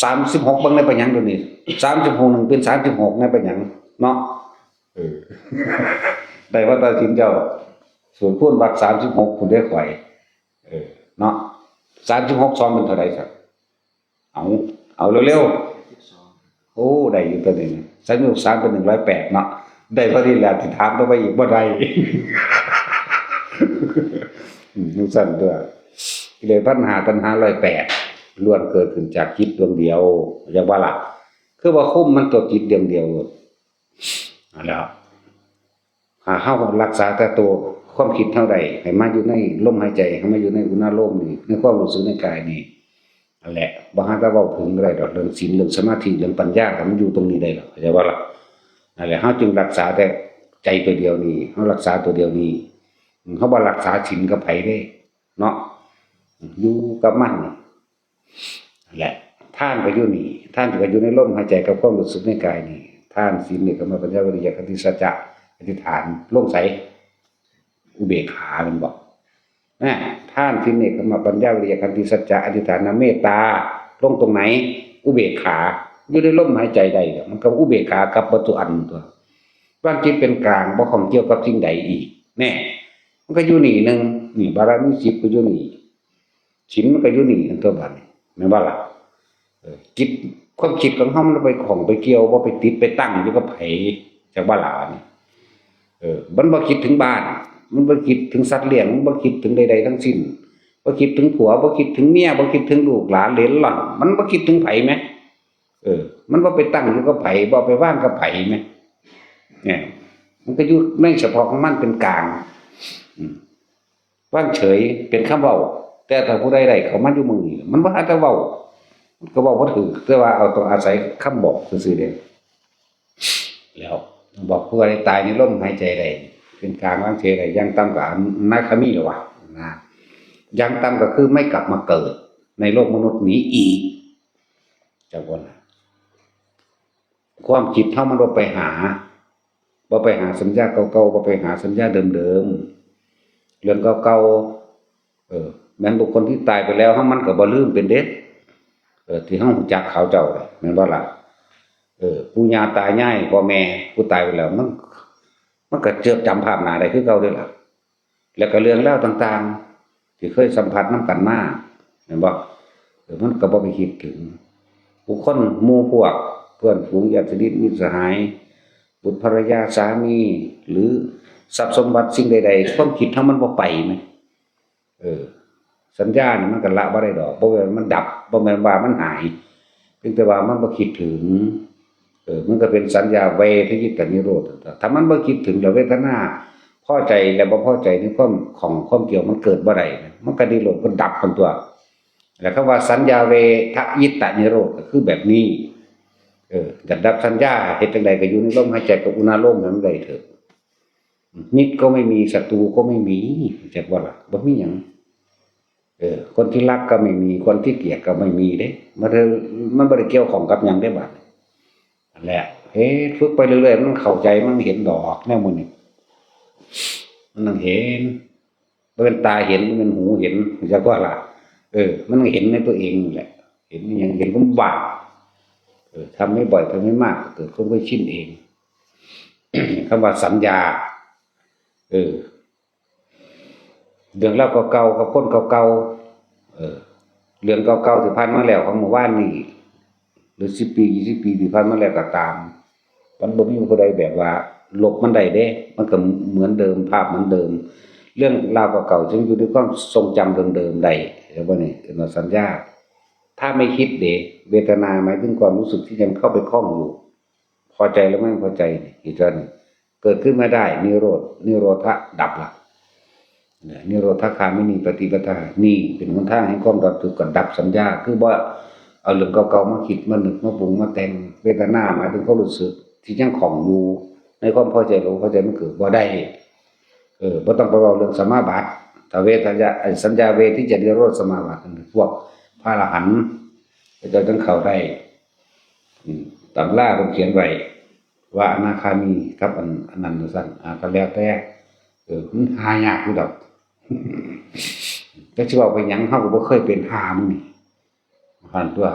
สามสิบหก เบิ่งได้ไปหยังเดี๋ยวนี้ สามสิบหก หนึ่งเป็น สามสิบหก ได้ไปหยัง เนาะ เออ ได้ว่าตัดสินเจ้า สูตรคูณบัก สามสิบหก พุ้นเด้ข่อย เออ เนาะ สามสิบหก สองเป็นเท่าใดซะ เอา เอาเร็วๆ โอ้ ได้อยู่ตั๊วนี้ สามสิบหก สามเป็น หนึ่งร้อยแปด เนาะ ได้พอดีแหละ สิถามต่อไปอีกบ่ได้ อืม จั่งซั่นตั๊ว กิเลสพันห้า ตัณหาร้อยแปด ล้วนเกิดขึ้นจากจิตดวงเดียว อยากว่าล่ะ คือว่าคุมมันตั๊ว จิตดวงเดียวโลด นั่นแหละ หากเฮารักษาแต่ตัวความคิดเฮาได้ ให้มาอยู่ในลมหายใจ ให้มาอยู่ในอุณาโลมนี่ ในความรู้สึกในกายนี่ นั่นแหละ บ่หาแต่เว้าถึงบ่ได้ดอก เรื่องศีล เรื่องสมาธิ เรื่องปัญญา ให้มันอยู่ตรงนี้ได้ดอก เข้าใจบ่ล่ะ นั่นแหละ เฮาจึงรักษาแต่ใจตัวเดียวนี่ เฮารักษาตัวเดียวนี่ เฮาบ่รักษาศีลกับไผเด้ เนาะ อยู่กับมัน นั่นแหละ ทานก็อยู่นี่ ทานก็อยู่ในลมหายใจกับความรู้สึกในกายนี่ ทาน ศีล เนกขัมมะ ปัญญา วิริยะ ขันติ สัจจะ อธิษฐาน ลงใส อุเบกขา แม่นบ่ นะ ทาน ศีล เนกขัมมะ ปัญญา วิริยะ ขันติ สัจจะ อธิษฐาน เมตตา ลงตรงไหน อุเบกขา อยู่ในลมหายใจได้ มันก็อุเบกขากับวัตถุอันตั๊ว วางจิตเป็นกลาง บ่ข้องเกี่ยวกับสิ่งใดอีก แน่ มันก็อยู่นี่หนึ่ง นี่บารมีสิบก็อยู่นี่ ศีลมันก็อยู่นี่ อันตั๊วบัดนี้ แม่นบ่ล่ะ เออ จิต ความคิดของเฮามันไปข้องไปเกี่ยว บ่ไปติดไปตั้งอยู่กับไผ จักบ่ล่ะนี่ เออ มันบ่คิดถึงบ้าน มันบ่คิดถึงสัตว์เลี้ยง มันบ่คิดถึงใดๆทั้งสิ้น บ่คิดถึงผัว บ่คิดถึงเมีย บ่คิดถึงลูกหลานเหลนหล่อน มันบ่คิดถึงไผแหม เออ มันบ่ไปตั้งอยู่กับไผ บ่ไปวางกับไผแหม เนี่ย มันก็อยู่ในเฉพาะของมันเป็นกลาง อืม วางเฉยเป็นคำเว้า แต่ถ้าผู้ใดได้เข้ามาอยู่หม่องนี้ มันบ่หาแต่เว้า มันก็เว้าบ่ถูก แต่ว่าเอาต้องอาศัยคำบอกซื่อๆเด้ แล้วบอกผู้ใดตายในลมหายใจได้ เป็นกลางวางเฉยได้ อย่างต่ำก็อนาคามีแล้ววะ นะ อย่างต่ำก็คือไม่กลับมาเกิดในโลกมนุษย์นี้อีก จักว่าล่ะ ความคิดเฮามันบ่ไปหา บ่ไปหาสัญญาเก่าๆ บ่ไปหาสัญญาเดิมๆ เรื่องเก่าๆ เออ แม่นบุคคลที่ตายไปแล้ว เฮามันก็บ่ลืมเป็นเด้ เออ ที่เฮารู้จักเขาเจ้า แม่นบ่ล่ะ เออ ปู่ย่าตายาย พ่อแม่ผู้ตายไปแล้ว มัน มันก็จดจำภาพหน้าได้คือเก่าเด้ล่ะ แล้วก็เรื่องราวต่างๆ ที่เคยสัมผัสนำกันมา แม่นบ่ เออ มันก็บ่ไปคิดถึง บุคคลหมู่พวก เพื่อนฝูง ญาติสนิท มิตรสหาย บุตรภรรยา สามี หรือทรัพย์สมบัติสิ่งใดๆ ความคิดเฮามันบ่ไปแหม เออ สัญญานี่มันก็ละบ่ได้ดอก บ่แม่นมันดับ บ่แม่นว่ามันหาย เพียงแต่ว่ามันบ่คิดถึง เออ มันก็เป็นสัญญาเวทยิตานิโรธ ถ้ามันบ่คิดถึงแล้วเวทนาพอใจและบ่พอใจในความข้องความเกี่ยวมันเกิดบ่ได้นะ มันก็นิโรธ ก็ดับมันตั๊ว แล้วคำว่าสัญญาเวทยิตานิโรธก็คือแบบนี้ เออ อยากดับสัญญา เฮ็ดจั่งใดก็อยู่ในลมหายใจกับอุณาโลมให้มันได้เถอะ มิตรก็ไม่มี ศัตรูก็ไม่มี จักว่าล่ะ บ่มีหยัง เออ คนที่รักก็ไม่มี คนที่เกลียดก็ไม่มีเด้ มันเถอะ มันบ่ได้เกี่ยวข้องกับหยังเด้บัดนี้ นั่นแหละ เฮ็ดฝึกไปเรื่อยๆ มันเข้าใจ มันเห็นดอก แนวหมู่นี้ มันต้องเห็น บ่แม่นตาเห็น บ่แม่นหูเห็น จักว่าล่ะ เออ มันเห็นในตัวเองนี่แหละ เห็นอย่างเห็นความว่าง เออ ทำไม่บ่อย ทำไม่มาก ก็เกิดความเคยชินเอง คำว่าสัญญา เออ เรื่องราวเก่าๆ กับคนเก่าๆ เออ เรื่องเก่าๆ ที่ผ่านมาแล้ว ของเมื่อวานนี้ หรือสิบปี ยี่สิบปี ที่ผ่านมาแล้วก็ตาม มันบ่มีผู้ใดแบบว่าลบมันได้เด้ มันก็เหมือนเดิม ภาพเหมือนเดิม เรื่องราวเก่าๆ ยังอยู่ในความทรงจำเดิมๆ ได้ เห็นบ่นี่ เห็นบ่สัญญา ถ้าไม่คิดเด้ เวทนาหมายถึงความรู้สึกที่ยังเข้าไปคล้องอยู่ พอใจและไม่พอใจนี่ อีกเท่านั้น เกิดขึ้นไม่ได้ นิโรธ นิโรธะดับละ เนี่ย นิโรธคามินีปฏิปทา นี่เป็นหนทางแห่งความดับทุกข์ ก็ดับสัญญา คือบ่เอาเรื่องเก่าๆ มาคิด มานึก มาปรุง มาแต่ง เวทนาหมายถึงความรู้สึกที่ยังคล้องอยู่ ในความพอใจหรือบ่พอใจมันเกิดบ่ได้ เออ บ่ต้องไปเว้าเรื่องสมาบัติ ถ้าเวทยะ ไอ้สัญญาเวทิจจะนิโรธสมาบัติ พวกพระอรหันต์ พระเจ้าจั่งเข้าได้ อืม ตำราเพิ่นเขียนไว้ ว่าอนาคามีกับอัน อันนั้นว่าซั่น อ่า ก็แล้วแต่ เออ มันหายากอยู่ดอก จักสิเว้าไปหยัง เฮาก็บ่เคยเป็น หามึงนี่ หั่นตั๊ว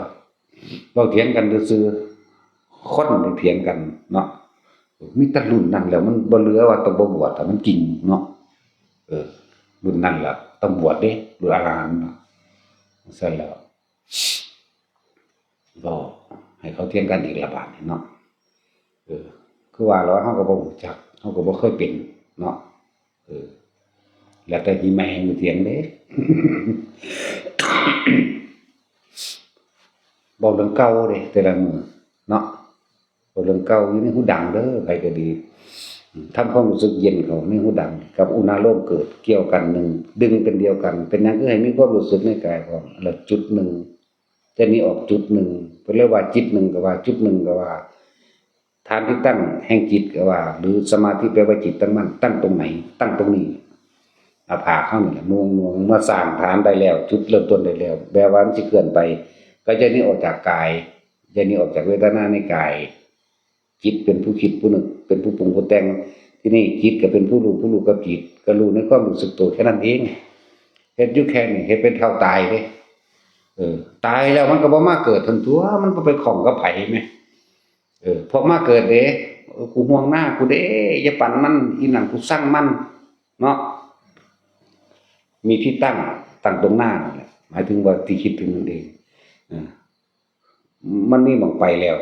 เว้าเถียงกันซื่อๆ คนนี่เถียงกันเนาะ มีแต่รุ่นนั้นแล้ว มันบ่เหลือว่าต้องบ่บวช ถ้ามันจริงเนาะ เออ รุ่นนั้นล่ะต้องบวชเด้ รุ่นอรหันต์เนาะ ซั่นแล้ว ก็ให้เขาเถียงกันอีกละบาดนี่เนาะ เออ คือว่าแล้วเฮาก็บ่รู้จัก เฮาก็บ่เคยเป็นเนาะ เออ แล้วแต่สิแม่งเถียงเด้ เว้าเรื่องเก่าเด้ แต่ละมื้อเนาะ เว้าเรื่องเก่าอยู่ในหูดังเด้อ ไผก็ดี ทำความรู้สึกเย็นเข้าในหูดัง กับอุณาโลมเกิดเกี่ยวกันหนึ่ง ดึงเป็นเดียวกัน เป็นหยังคือให้มีความรู้สึกในกายพร้อม แล้วจุดหนึ่ง แต่นี้ออกจุดหนึ่ง เพิ่นเรียกว่าจิตหนึ่งก็ว่า จุดหนึ่งก็ว่า ฐานที่ตั้งแห่งจิตก็ว่า หรือสมาธิแปลว่าจิตตั้งมั่น ตั้งตรงไหน ตั้งตรงนี้ หน้าผากเฮานี่แหละ หน่วงๆ เมื่อสร้างฐานได้แล้ว จุดเริ่มต้นได้แล้ว แปลว่ามันสิเคลื่อนไป ก็จะหนีออกจากกาย จะหนีออกจากเวทนาในกาย จิตเป็นผู้คิดผู้นึก เป็นผู้ปรุงผู้แต่ง ทีนี้จิตก็เป็นผู้รู้ ผู้รู้กับจิต ก็รู้ในความรู้สึกตัวแค่นั้นเอง เฮ็ดอยู่แค่นี้ เฮ็ดเป็นเท่าตายเด้ เออ ตายแล้วมันก็บ่มาเกิดทันตั๊ว มันบ่ไปข้องกับไผแหม เออ พวกมาเกิดเด้ เออ กูห่วงนากูเด้ อย่าปั่นมัน อีหยังกูซังมัน เนาะ มีที่ตั้ง ตั้งตรงหน้านั่นแหละ หมายถึงว่าที่คิดถึงนั่นเอง เออ มันมีหม่องไปแล้ว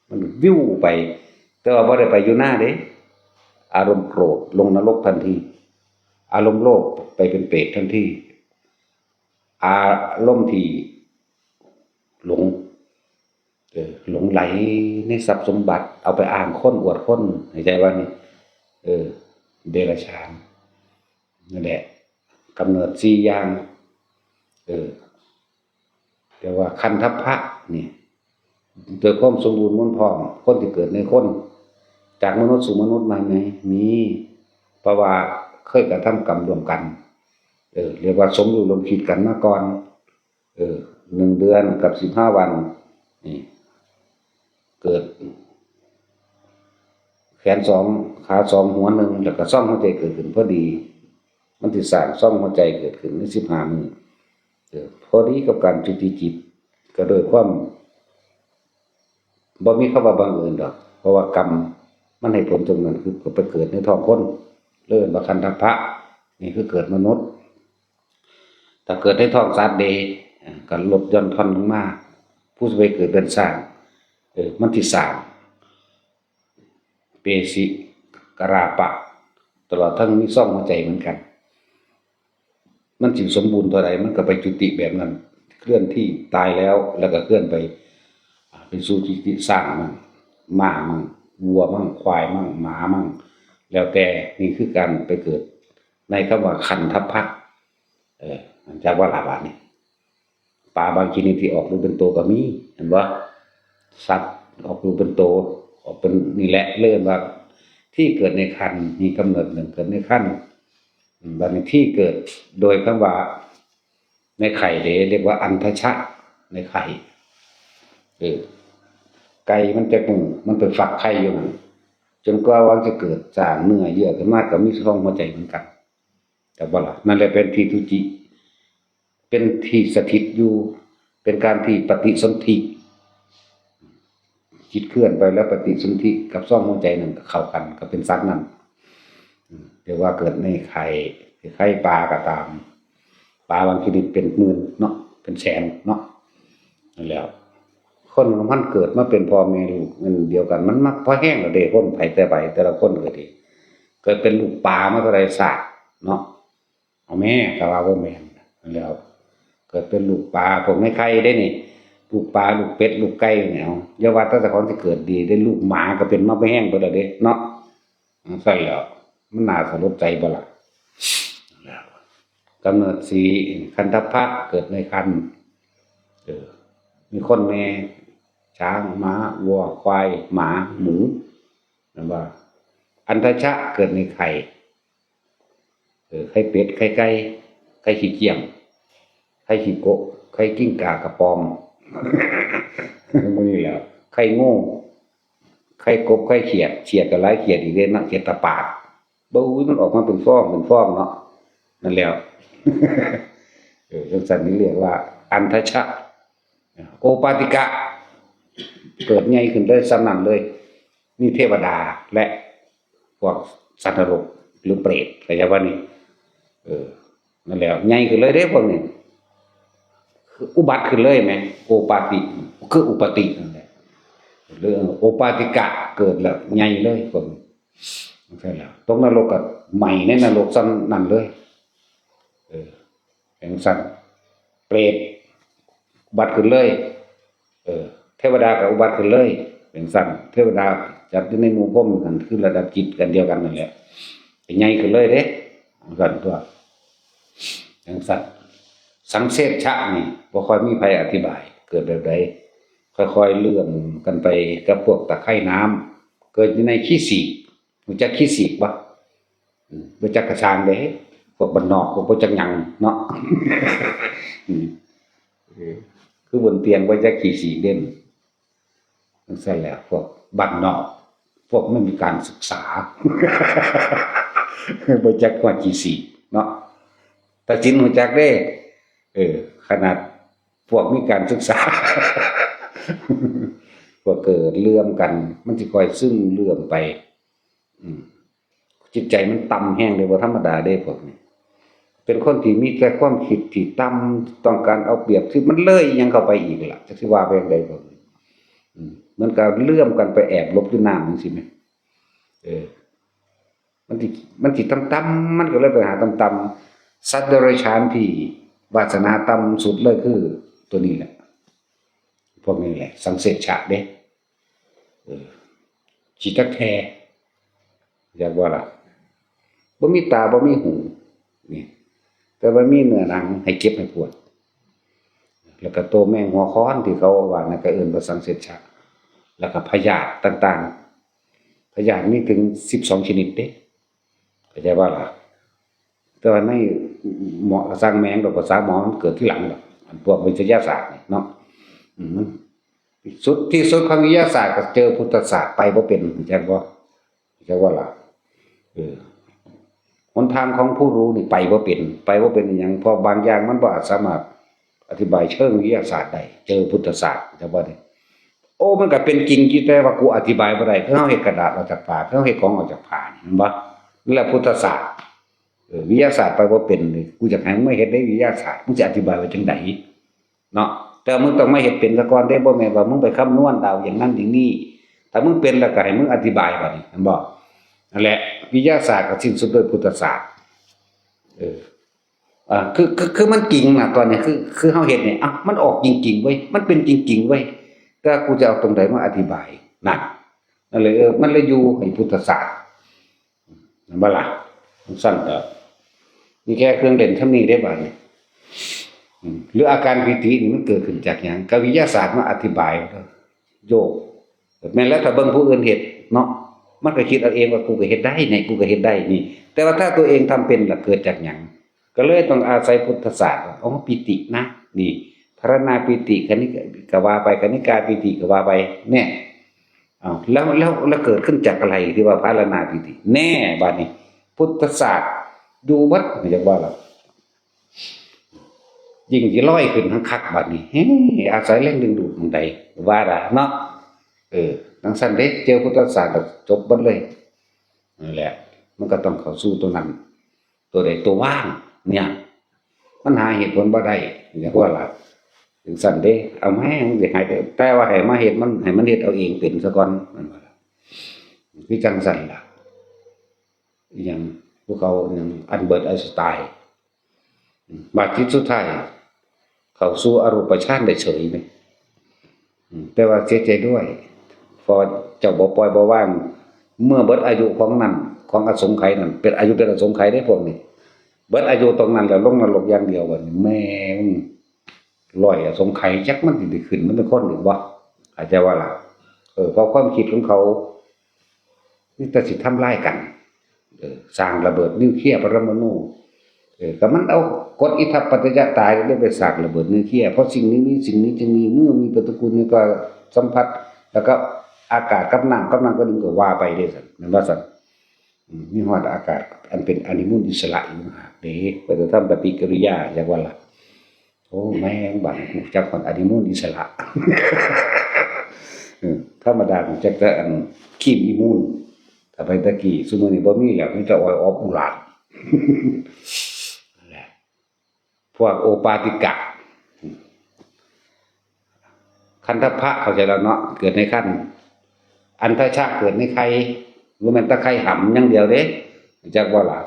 มันวิวไป แต่ว่าบ่ได้ไปอยู่นาเด้ อารมณ์โกรธลงนรกทันที อารมณ์โลภไปเป็นเปรตทันที อารมณ์ที่หลง เออ หลงไหลในทรัพย์สมบัติ เอาไปอ้างคนอวดคน เข้าใจบ่นี่ เออ เดรัจฉาน นั่นแหละ กำเนิดสี่อย่าง เออ แต่ว่าคันธัพพะนี่ โดยความสมบูรณ์มวลพร้อม คนที่เกิดในคน จากมนุษย์สู่มนุษย์มาไหม มี เพราะว่าเคยกระทำกรรมร่วมกัน เออ เรียกว่าสมรู้ร่วมคิดกันมาก่อน เออ หนึ่งเดือนกับสิบห้าวัน นี่ เกิด แขนสอง ขาสอง หัวหนึ่ง แล้วก็ซ่องหัวใจเกิดขึ้นพอดี มันสิสร้างซ่องหัวใจเกิดขึ้นในสิบห้ามื้อ เออ พอดีกับการจุติจิต ก็โดยความ บ่มีคำว่าบังเอิญดอก เพราะว่ากรรมมันให้ผลตรงนั้น คือก็ไปเกิดในท้องคน เลยเอิ้นว่าคันธัพพะ นี่คือเกิดมนุษย์ ถ้าเกิดในท้องสัตว์เด้ อ่า ก็ลดหย่อนผ่อนลงมา ผู้สิไปเกิดเป็นช้าง เออ มันสิสร้าง เปสิกราปะ ตลอดทั้งมีซ่องหัวใจเหมือนกัน มันสิสมบูรณ์เท่าใด มันก็ไปจุติแบบนั้น เคลื่อนที่ตายแล้ว แล้วก็เคลื่อนไป อ่า ไปสู่จุติช้างมั่ง ม้ามั่ง วัวมั่ง ควายมั่ง หมามั่ง แล้วแต่ นี่คือการไปเกิดในคำว่าคันธัพพะ เออ จักว่าล่ะบาดนี้ ปลาบางชนิดที่ออกลูกเป็นโตก็มี เห็นบ่ สัตว์ออกลูกเป็นโต ออกเป็น นี่แหละ เรียกว่าที่เกิดในครรภ์ มีกำเนิดหนึ่ง เกิดในครรภ์ อืม บัดนี้ที่เกิดโดยคำว่าในไข่เด้ เรียกว่าอัณฑชะ ในไข่ เออ ไก่มันจักมื้อ มันไปฟักไข่อยู่หั่น จนกว่ามันจะเกิดสร้างเนื้อเยื่อขึ้นมา ก็มีซ่องหัวใจเหมือนกัน จักบ่ล่ะ นั่นแหละเป็นที่จุติ เป็นที่สถิตอยู่ เป็นการที่ปฏิสนธิ จิตเคลื่อนไปแล้วปฏิสนธิกับซ่องหัวใจนั่นก็เข้ากัน ก็เป็นสัตว์นั่น อืม แต่ว่าเกิดในไข่ ไข่ปลาก็ตาม ปลาบางชนิดเป็นหมื่นเนาะ เป็นแสนเนาะ นั่นแหล้ว คนของมันเกิดมาเป็นพ่อแม่ลูกอันเดียวกัน มันมักพอแห้งแล้วเด้ คนไผแต่ไผแต่ละคนก็ดี เกิดเป็นลูกปลามาเท่าใดชาติเนาะ เอาแม่ก็ว่าบ่แม่น นั่นแหล้ว เกิดเป็นลูกปลา พวกในไข่เด้นี่ ลูกปลา ลูกเป็ด ลูกไก่เนี่ย เอา อย่าว่าแต่เจ้าของสิเกิดดีเด้ ลูกหมาก็เป็นมาพอแห้งเบิดแล้วเด้เนาะ จั่งซั้นแหล้ว มันน่าสลดใจบ่ล่ะ กำเนิดสี่ คันธพะ เกิดในครรภ์ เออ มีคนแน่ ช้าง ม้า วัว ควาย หมา หมู แม่นบ่ อัณฑชะ เกิดในไข่ เออ ไข่เป็ด ไข่ไก่ ไข่ขี้เกียม ไข่ขี้โกะ ไข่กิ้งก่ากระป๋อม หมู่นี้แหล้ว ไข่งู ไข่กบ ไข่เขียด เขียดก็หลายเขียดอีกเด้เนาะ เขียดตะปาด บ่ อุ้ย มันออกมาเป็นฟอง เป็นฟองเนาะ นั่นแหล้ว เออ จั่งซั้นนี่เรียกว่า อัณฑชะ โอปาติกะ เกิดใหญ่ขึ้นเลย ส่ำนั้นเลย มีเทวดา และพวกสัตว์นรก หรือเปรต เข้าใจบ่นี่ เออ นั่นแหล้ว ใหญ่ขึ้นเลยเด้พวกนี้ คืออุบัติขึ้นเลยแหม โอปาติ คืออุปตินั่นแหละ เรื่องโอปาติกะ เกิดแล้วใหญ่เลยพวกนี้ จั่งซั้นแหล้ว ตกนรกก็ไหม้ในนรกส่ำนั้นเลย เออ จั่งซั้น เปรตอุบัติขึ้นเลย เออ เทวดาก็อุบัติขึ้นเลย จั่งซั้น เทวดาจัดอยู่ในหมู่พรหมนั่น คือระดับจิตกันเดียวกันนั่นแหละ ก็ใหญ่ขึ้นเลยเด้ จั่งซั้นตั๊ว จั่งซั้น สังเสชชะนี่ บ่ค่อยมีไผอธิบาย เกิดแบบใด ค่อยๆเลื่อมกันไปกับพวกตะไคร่น้ำ เกิดอยู่ในขี้สีก รู้จักขี้สีกบ่ อืม บ่จักกะซ่างเด้ พวกบ้านนอก พวกบ่จักหยังเนาะ อืม เออ คือบนเตียงบ่จักขี้สีกเด่น จั่งซั้นแหละ พวกบ้านนอก พวกไม่มีการศึกษา บ่จักว่าขี้สีกเนาะ แต่สินรู้จักเด้ เออ ขนาดพวกมีการศึกษา พวกเกิดเลื่อมกัน มันสิค่อยซึมเลื่อมไป อืม จิตใจมันต่ำแฮงเด้ บ่ธรรมดาเด้พวกนี้ เป็นคนที่มีแต่ความคิดที่ต่ำ ต้องการเอาเปรียบ ที่มันเลยอิหยังเข้าไปอีกล่ะ จักสิว่าไปจั่งใดพวกนี้ อืม เหมือนกับเลื่อมกันไปแอบหลบอยู่น้ำจั่งซี้แหม เออ มันสิ มันสิต่ำๆ มันก็เลยไปหาต่ำๆ สัตว์เดรัจฉานที่วาสนาต่ำสุดเลยคือตัวนี้แหละ พวกนี้แหละ สังเสชชะเด้ เออ ขี้ตะแค อยากว่าล่ะ บ่มีตา บ่มีหู นี่ แต่ว่ามีเนื้อหนังให้เจ็บให้ปวด แล้วก็โตแมงหัวค้อนที่เขาว่านั่นก็เอิ้นว่าสังเสชชะ แล้วก็พยาธิต่างๆ พยาธิมีถึงสิบสองชนิดเด้ เข้าใจบ่ล่ะ แต่ว่าในหมอ สร้างแมงดอก ภาษาหมอมันเกิดทีหลังดอก อันพวกวิทยาศาสตร์นี่เนาะ อืม สุดที่สุดของวิทยาศาสตร์ก็เจอพุทธศาสตร์ ไปบ่เป็น รู้จักบ่ รู้จักบ่ล่ะ เออ หนทางของผู้รู้นี่ไปบ่เป็น ไปบ่เป็นอิหยัง เพราะบางอย่างมันบ่อาจสามารถอธิบายเชิงวิทยาศาสตร์ได้ เจอพุทธศาสตร์ จักบ่นี่ โอ้ มันก็เป็นจริงอยู่ แต่ว่ากูอธิบายบ่ได้ คือเฮาเฮ็ดกระดาษออกจากผ้า คือเฮาเฮ็ดของออกจากผ้านี่ เห็นบ่ นั่นแหละพุทธศาสตร์ เออ วิทยาศาสตร์ไปบ่เป็นนี่ กูอยากให้มึงมาเฮ็ดในวิทยาศาสตร์ มึงสิอธิบายว่าจั่งใด เนาะ แต่มึงต้องมาเฮ็ดเป็นซะก่อนเด้ บ่แม่นว่ามึงไปคำนวณเอาอย่างนั้นอย่างนี้ ถ้ามึงเป็นแล้วก็ให้มึงอธิบายบัดนี้ เห็นบ่ นั่นแหละ วิทยาศาสตร์ก็สิ้นสุดด้วยพุทธศาสตร์ เออ อ่า คือ คือ คือมันจริงน่ะ ตอนนี้ คือ คือเฮาเฮ็ดนี่ อ่ะ มันออกจริงๆ เว้ย มันเป็นจริงๆ เว้ย แต่กูจะเอาตรงใดมาอธิบาย นั่น นั่นเลย เออ มันเลยอยู่ให้พุทธศาสตร์ แม่นบ่ล่ะ จั่งซั้นก็มีแค่เครื่องเล่นส่ำนี้เด้บาดนี้ อืม หรืออาการปีตินี่มันเกิดขึ้นจากหยัง ก็วิทยาศาสตร์มาอธิบาย โยก แม่นแล้ว ถ้าเบิ่งผู้อื่นเฮ็ดเนาะ มันก็คิดเอาเองว่า กูก็เฮ็ดได้นี่ กูก็เฮ็ดได้นี่ แต่ว่าถ้าตัวเองทำเป็นล่ะ เกิดจากหยัง ก็เลยต้องอาศัยพุทธศาสตร์ว่า อ๋อ ปีตินะ นี่ พรรณาปีติ คณิกะ ก็ว่าไป คณิกาปีติ ก็ว่าไป เนี่ย อ้าว แล้ว แล้ว แล้วเกิดขึ้นจากอะไรที่ว่าพรรณาปีติ แน่ บาดนี้ พุทธศาสตร์อยู่เบิด อยากว่าล่ะ ยิ่งสิลอยขึ้นคักๆ บัดนี้ เฮ้ย อาศัยแรงดึงดูดหม่องใด ว่าล่ะเนาะ เออ จั่งซั้นเด้ เจอพุทธศาสตร์แล้วจบเบิดเลย นั่นแหละ มันก็ต้องเข้าสู่ตัวนั้น ตัวใดตัวว่าง เนี่ย มันหาเหตุผลบ่ได้ อย่างว่าล่ะ จั่งซั้นเด้ เอามาให้มันสิหายไป แต่ว่าให้มาเฮ็ดมัน ให้มันเฮ็ดเอาเองเป็นซะก่อน นั่นว่าล่ะ คือจั่งซั้นล่ะ อหยัง พวกเขา อหยัง อัลเบิร์ต ไอน์สไตน์ บาดจิตสุดท้าย เข้าสู่อรูปฌานได้เฉยไหม อืม แต่ว่าเสียใจด้วย เพราะเจ้าบ่ปล่อยบ่วาง เมื่อเบิดอายุของนั้น ของอสงไขยนั้น เป็นอายุเป็นอสงไขยเด้พวกนี้ เบิดอายุตรงนั้นแล้วลงนรกอย่างเดียว บัดนี้แม่ง ร้อยอสงไขย จักมันสิได้ขึ้นมันเป็นคนอีกบ่ เข้าใจว่าล่ะ เออ เพราะความคิดของเขา มีแต่สิทำลายกัน เออ สร้างระเบิดนิวเคลียร์ปรมาณู เออ ก็มันเอากฎอิทัปปัจจยตาเลยไปสร้างระเบิดนิวเคลียร์ เพราะสิ่งนี้มีสิ่งนี้จึงมี เมื่อมีปฏิกูลนี่ก็สัมผัส แล้วก็อากาศกับน้ำ กับน้ำก็ดึงก็ว่าไปเด้ซั่น แม่นบ่ซั่น อืม มีฮอดอากาศอันเป็นอนุมูลอิสระอีกต่างหากเด้ ไปทำปฏิกิริยา จั่งว่าล่ะ โอ้ แม่ง บัดนี้ฮู้จักฮอดอนุมูลอิสระ เออ ธรรมดาฮู้จักแต่อันครีมอิมูน ถ้าไปแต่กี้ ซุมื้อนี้บ่มีแล้ว มีแต่ออยล์ออฟอุราน นั่นแหละ พวกโอปาติกะ คันธพะเข้าใจแล้วเนาะ เกิดในคัน อันทชะเกิดในไข่ บ่แม่นแต่ไข่หำอย่างเดียวเด้ จักบ่ล่ะ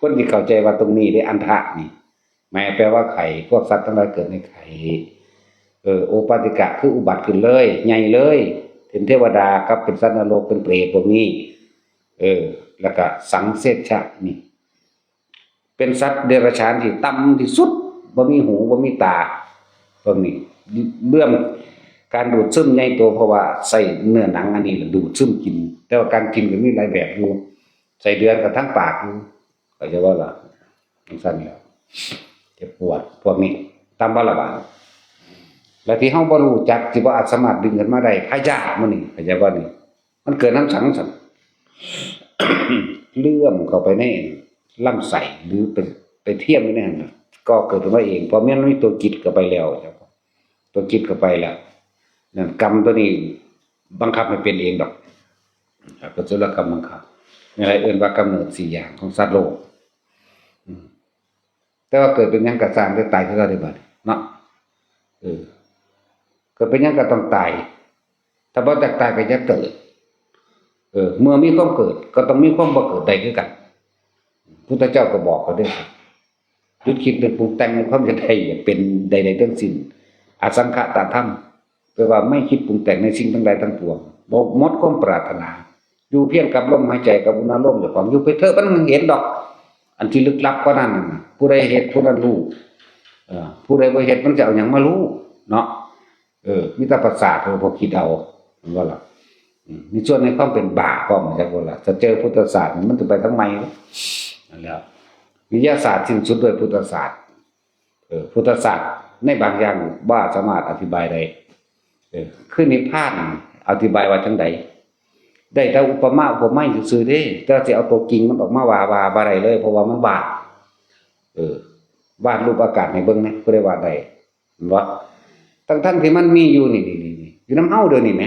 คนที่เข้าใจว่าตรงนี้เด้ อันทะนี่ แม่แปลว่าไข่ พวกสัตว์ทั้งหลายเกิดในไข่ เออ โอปาติกะคืออุบัติขึ้นเลย ใหญ่เลย เป็นเทวดากับเป็นสัตว์นรก เป็นเปรตพวกนี้ เออ แล้วก็สังเสชชะนี่ เป็นสัตว์เดรัจฉานที่ต่ำที่สุด บ่มีหู บ่มีตา พวกนี้ เรื่องการดูดซึมใหญ่โต เพราะว่าใช้เนื้อหนังอันนี้แหละดูดซึมกิน แต่ว่าการกินก็มีหลายแบบอยู่ ไส้เดือนก็ทางปากอยู่ เข้าใจบ่ล่ะ จั่งซั้นแหละ เจ็บปวด พวกนี้ ต่ำบ่ล่ะบาด และที่เฮาบ่รู้จัก สิบ่อาจสามารถดึงขึ้นมาได้ พยาธิหมู่นี้ เข้าใจบ่นี่ มันเกิดนำสังซั่น เลื่อมเข้าไปในลำไส้ หรือไป ไปเทียมอยู่ในนั้นน่ะ ก็เกิดขึ้นมาเอง เพราะมันมีตัวกิดเข้าไปแล้ว ตัวกิดเข้าไปแล้ว นั่นกรรมตัวนี้บังคับให้เป็นเองดอก กุศลกรรมบังคับ นี่แหละเอิ้นว่ากำเนิดสี่อย่างของสัตว์โลก อืม แต่ว่าเกิดเป็นหยังก็ซ่าง แต่ตายคือเก่าเด้บัดนี้เนาะ เออ เกิดเป็นหยังก็ต้องตาย ถ้าบ่อยากตายก็อย่าเกิด เออ เมื่อมีความเกิดก็ต้องมีความบ่เกิดได้คือกัน พุทธเจ้าก็บอกเขาเด้ หยุดคิดนึกปรุงแต่งในความอยากได้อยากเป็นใดๆทั้งสิ้น อสังขตธรรม แปลว่าไม่คิดปรุงแต่งในสิ่งทั้งหลายทั้งปวง บ่หมดความปรารถนา อยู่เพียงกับลมหายใจกับอุณหภูมิเจ้าของ อยู่ไปเถอะ มันเห็นดอก อันที่ลึกลับกว่านั้นน่ะ ผู้ใดเฮ็ดผู้นั้นรู้ เอ่อ ผู้ใดบ่เฮ็ดมันจะเอาหยังมารู้เนาะ เออ มีแต่ประสาท เออ พวกคิดเอา เห็นบ่ล่ะ อืม มีส่วนในความเป็นบ้าพร้อม จักบ่ล่ะ ถ้าเจอพุทธศาสตร์มันจะไปทางใหม่ นั่นแหละ วิทยาศาสตร์สิ้นสุดด้วยพุทธศาสตร์ เออ พุทธศาสตร์ในบางอย่างบ่สามารถอธิบายได้ เออ คือนิพพานอธิบายว่าจั่งใด ได้แต่อุปมาอุปไมยซื่อๆเด้ แต่สิเอาตัวจริงมันออกมาว่า ว่าบ่ได้เลย เพราะว่ามันวาด เออ วาดรูปอากาศให้เบิ่งนะ ผู้ใดวาดได้ เห็นบ่ ทั้งๆที่มันมีอยู่นี่ นี่ นี่ นี่ อยู่นำเฮาเดี๋ยวนี้แหม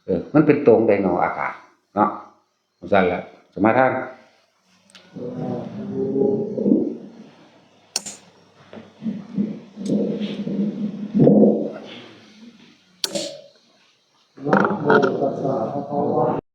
เออ มันเป็นตัวใดหนออากาศ เนาะ จั่งซั้นละ สมาทาน